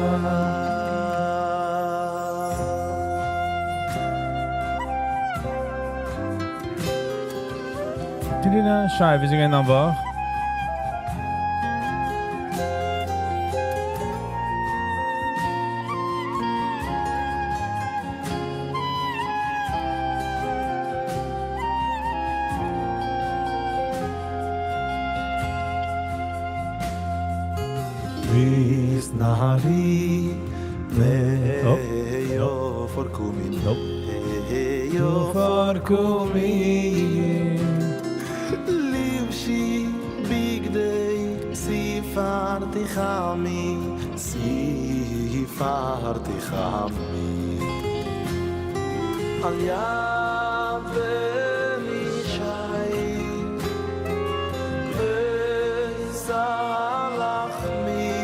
Shai, ווי גייט דיין וואך? נהרי פארקומי לבשי בגדי ספרתי חמי ספרתי חמי על יד בן ישי וסלחמי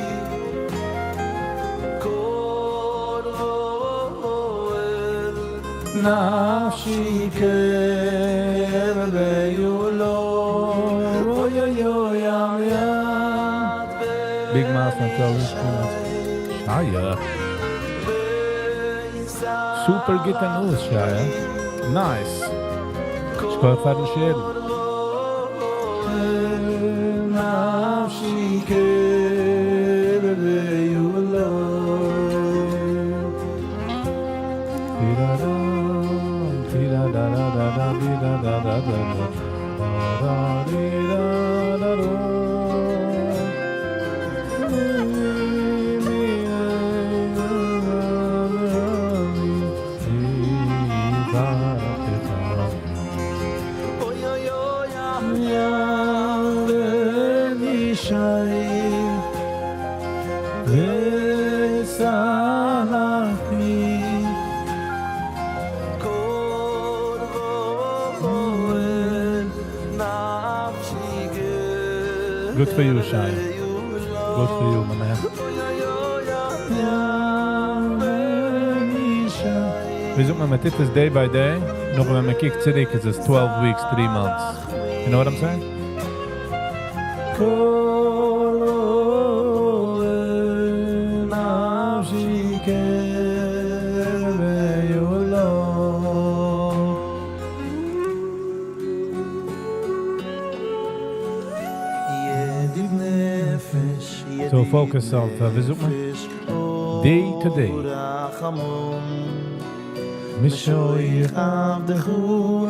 קור אל נפשי כאב אוי אוי אוי אוי. Big mouth on Shaya. Super גוטע news, Shaya. Nice. שכוח פארן share. נפשי כאב לו אוי אוי אוי. בן ישי וסלחמי קור אל נפשי. Good for you, Shai. Good for you, my man. ווי זאגט מען, מען טוט עס day by day, נאר ווען מען קוקט צוריק, איז עס 12 weeks, 3 months. You know what I'm saying? קור אל נפשי כאב לו. ידיד נפש So focus on, ווי זאגט מען? Day to day. משוח עבדך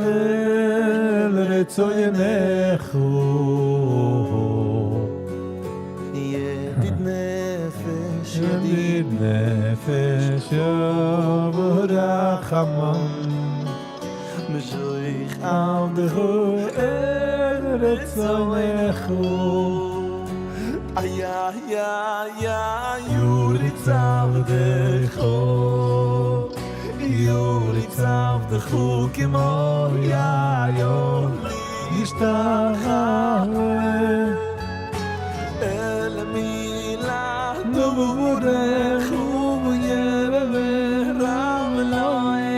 אל רצונך. ידיד נפש ידיד נפש ורחמן משוח עבדך אל רצונך. איי איי איי יוריץ עבדך יוריץ עבדך כמו יאיו ישתחווה אל מילה נבורך רב לוי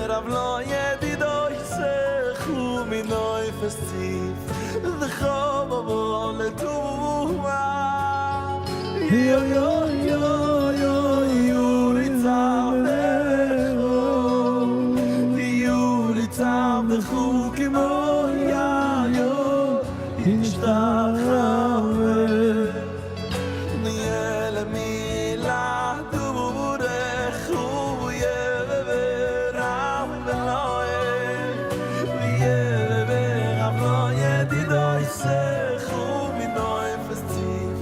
רב לוי ידידו יסכו מנוי פסטיף וחוב לטובה. יו יו יו יו יוריץ עבדך יוריץ עבדך כמו יאיו ישתחווה אל מילה דורך רב לוי רב לוי ידידו יסכו מנוי פסטיף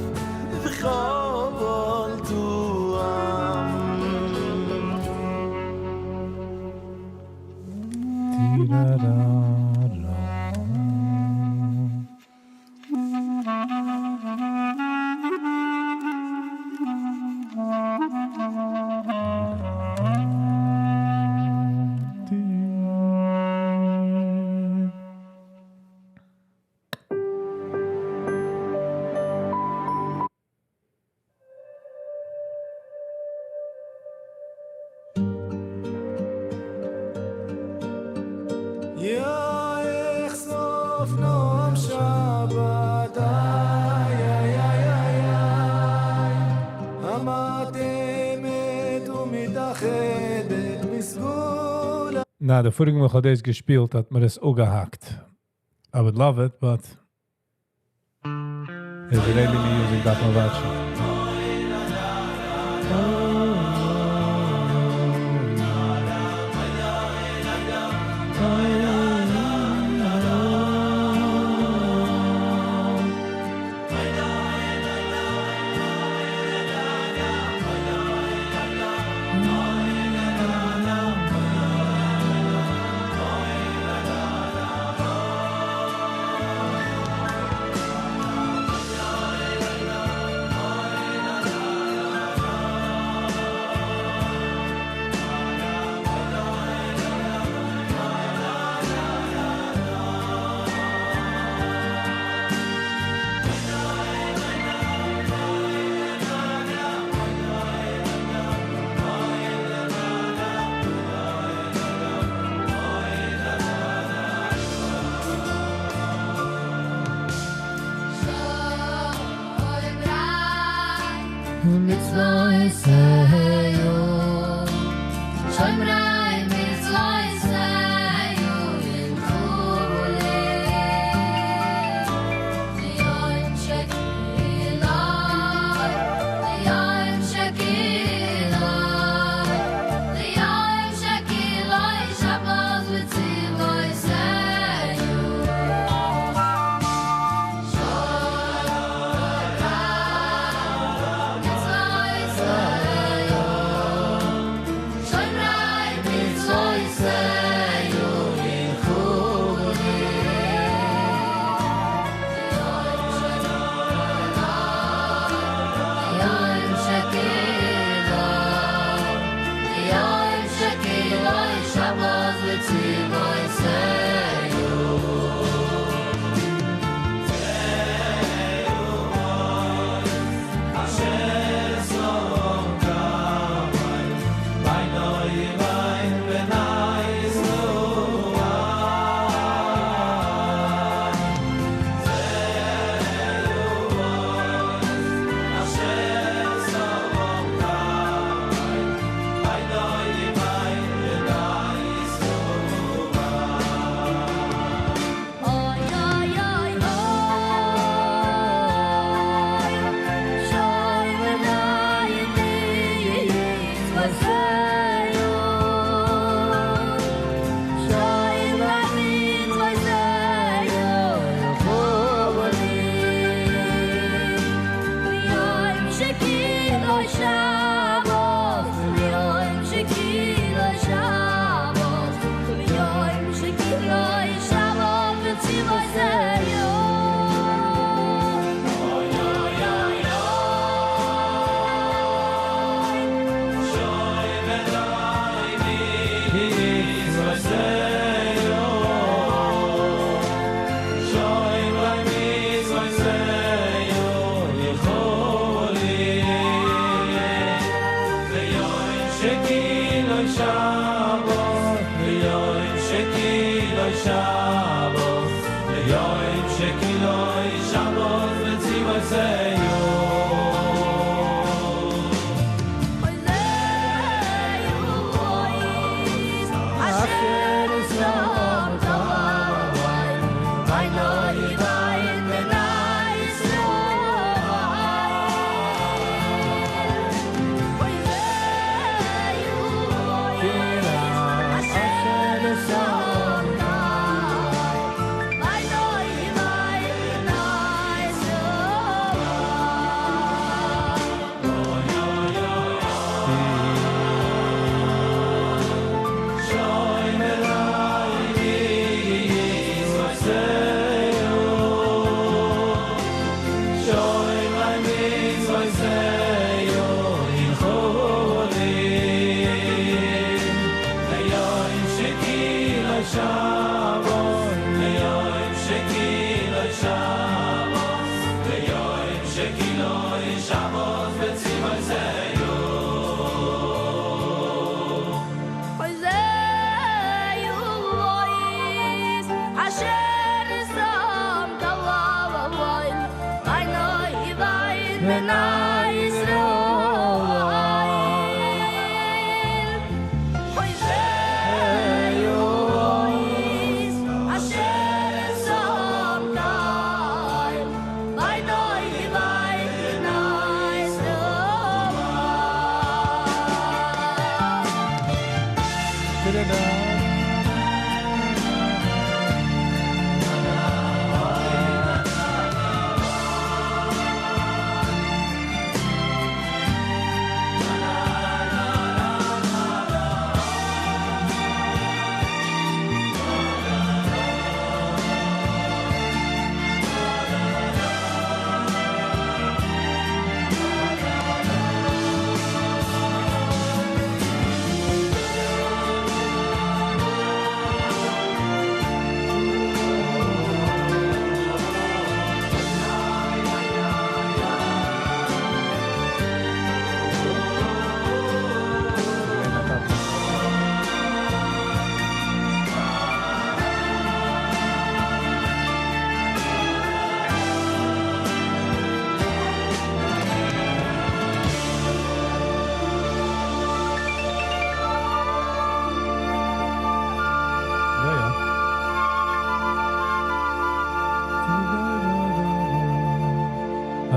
וכל טוב. נא, דער פאריגע מאל האט דאס געשפילט, האט מען עס אפגעהאקט. I would love it, but Israeli music דארף מען watch ן.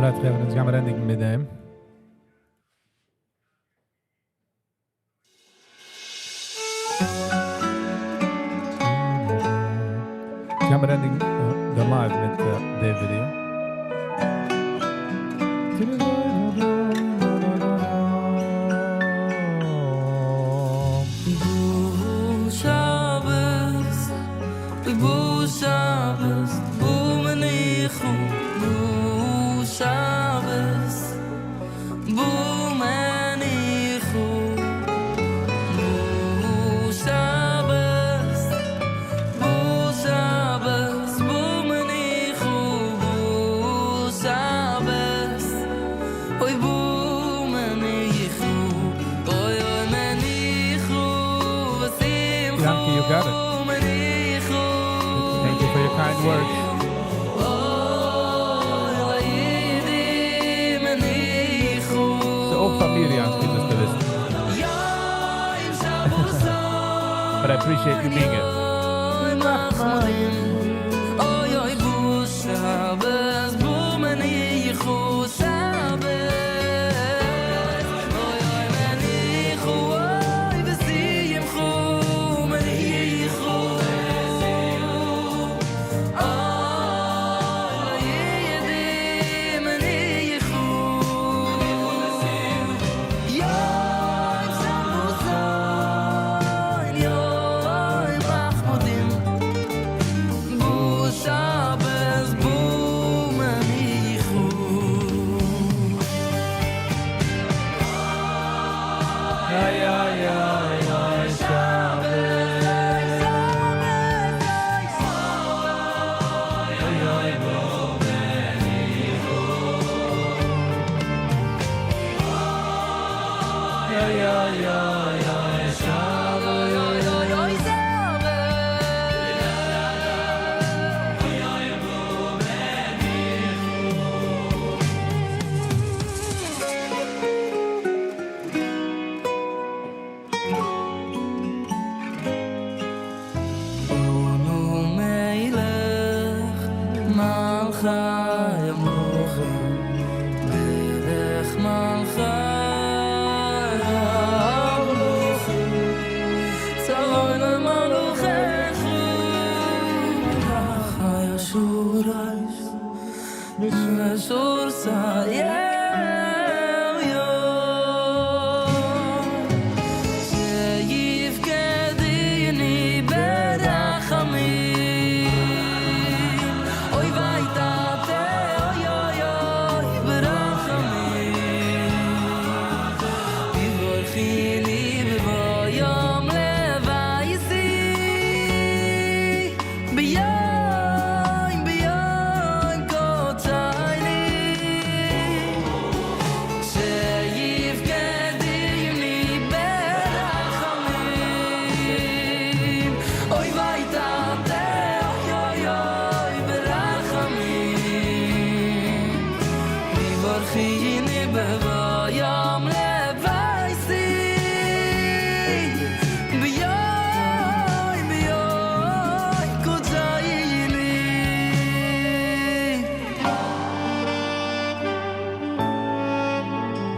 Alright, חברה, אונז גיימיר ענדיגן מיט דעם. אונז גיימיר ענדיגן די live מיט די video. Bu Shabbos, bu Shabbos, bu Menichu, bu Shabbos, bu Menichu, bu Shabbos, bu Shabbos, bu Menichu, bu Shabbos, oy bu Menichu, oy oy Menichu, v'simchu, Yankee, you got it. Menichu. Thank you for your kind words. Oy, oy, Menichu. ס'איז אויך פאר מיר, Yankee, דאס צו וויסן. But I appreciate you being here. Oy, oy, bu Shabbos, bu Menichu, Shabbos. Oy, oy, Menichu, oy, v'simchu, Menichu. Oy, yedi Menichu. Yoy, Shabbos, yoy, Machmudim. Bu Shabbos, bu Menichu. Ay, ay, ay, ay, Shabbos. Ay, ay, bu Menichu. Ay, ay, ay, ay, Shabbos. Oy, oy, oy, Shabbos. Oy, bu Menichu. אנו מלך מלכי המלכים, מלך מלכי המלכים, צבוי למלוכך, מלאכי אשורייס, אשור סייל שיפקדני ברחמים אוי ויתתה אוי אוי אוי ברחמים בברכיני בבוא יום לביתי ביום ביום קודשני שיפקדני ברחמים אוי ויתתה אוי אוי אוי ברחמים בברכיני בבוא יום לביתי ביום ביום קודשני.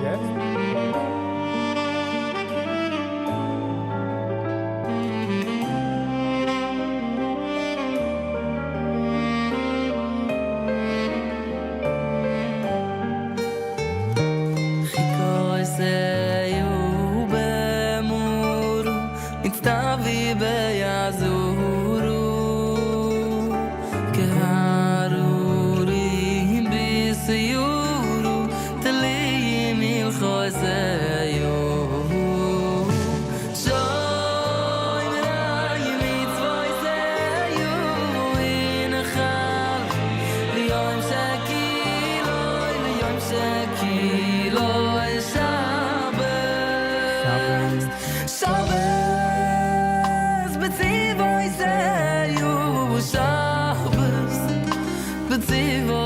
יעצט? חכותי ובמורו נצטווי ביעזורו כהרורים בסיורו תליים ילכוסיו שומרי מצוותיו ונחל ליום שקילוי ליום שקילוי שבת שבת בציווי שבת בציווי.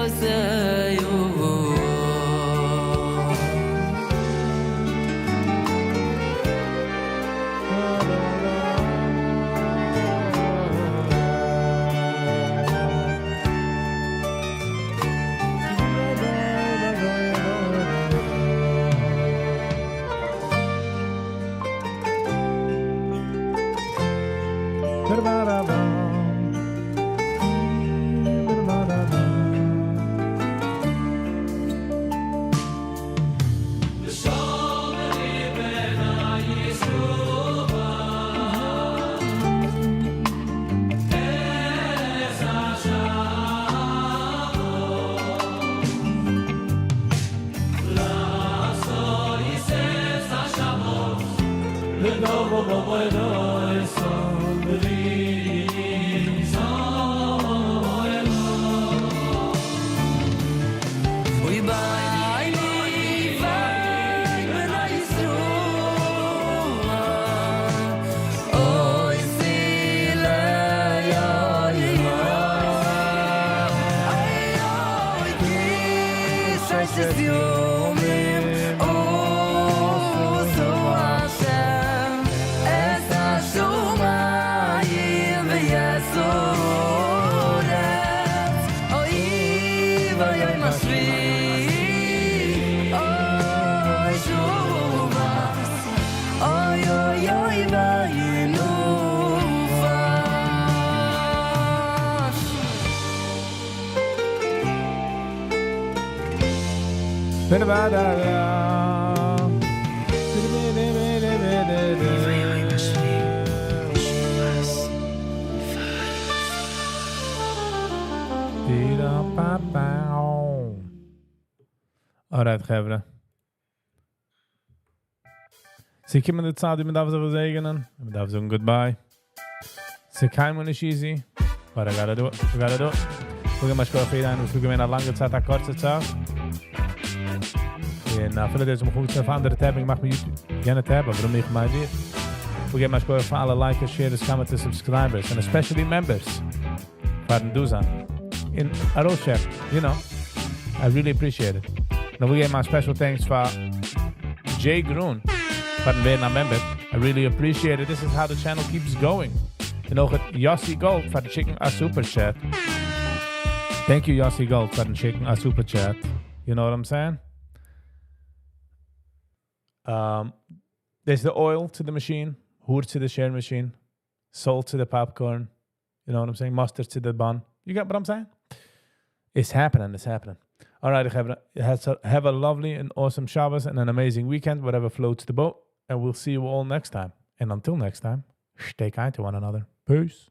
Alright, חברה. ס'געקומען די צייט, ווי מען דארף זיך געזעגענען. מען דארף זאגן goodbye. ס'איז קיינמאל נישט easy. But I gotta do it. We gotta do it. מיר געבן א שכוח פאר יעדן איינעם, וואס איז געווען א לאנגע צייט, א קורצע צייט. און אפילו דאס, מען קוקט אויף אנדערע tab, איך מאך מיר YouTube, יענע tab, אבער איך מיין דיר. מיר געבן א שכוח פאר אלע likers, sharers, commenters, subscribers, and especially members. פארן דא זיין. און ארויסשערן, you know. I really appreciate it. Now we give my special thanks for Jay Grun פארן ווערן א member. I really appreciate it. This is how the channel keeps going. און אויך Yossi Gold פארן שיקן א super chat. Thank you Yossi Gold פארן שיקן א super chat. You know what I'm saying? There's the oil to the machine, האר to the share machine, salt to the popcorn. You know what I'm saying? Mustard to the bun. You got what I'm saying? It's happening. It's happening. All right, have a, have a lovely and awesome Shabbos and an amazing weekend, whatever floats the boat. And we'll see you all next time. And until next time, stay kind to one another. Peace.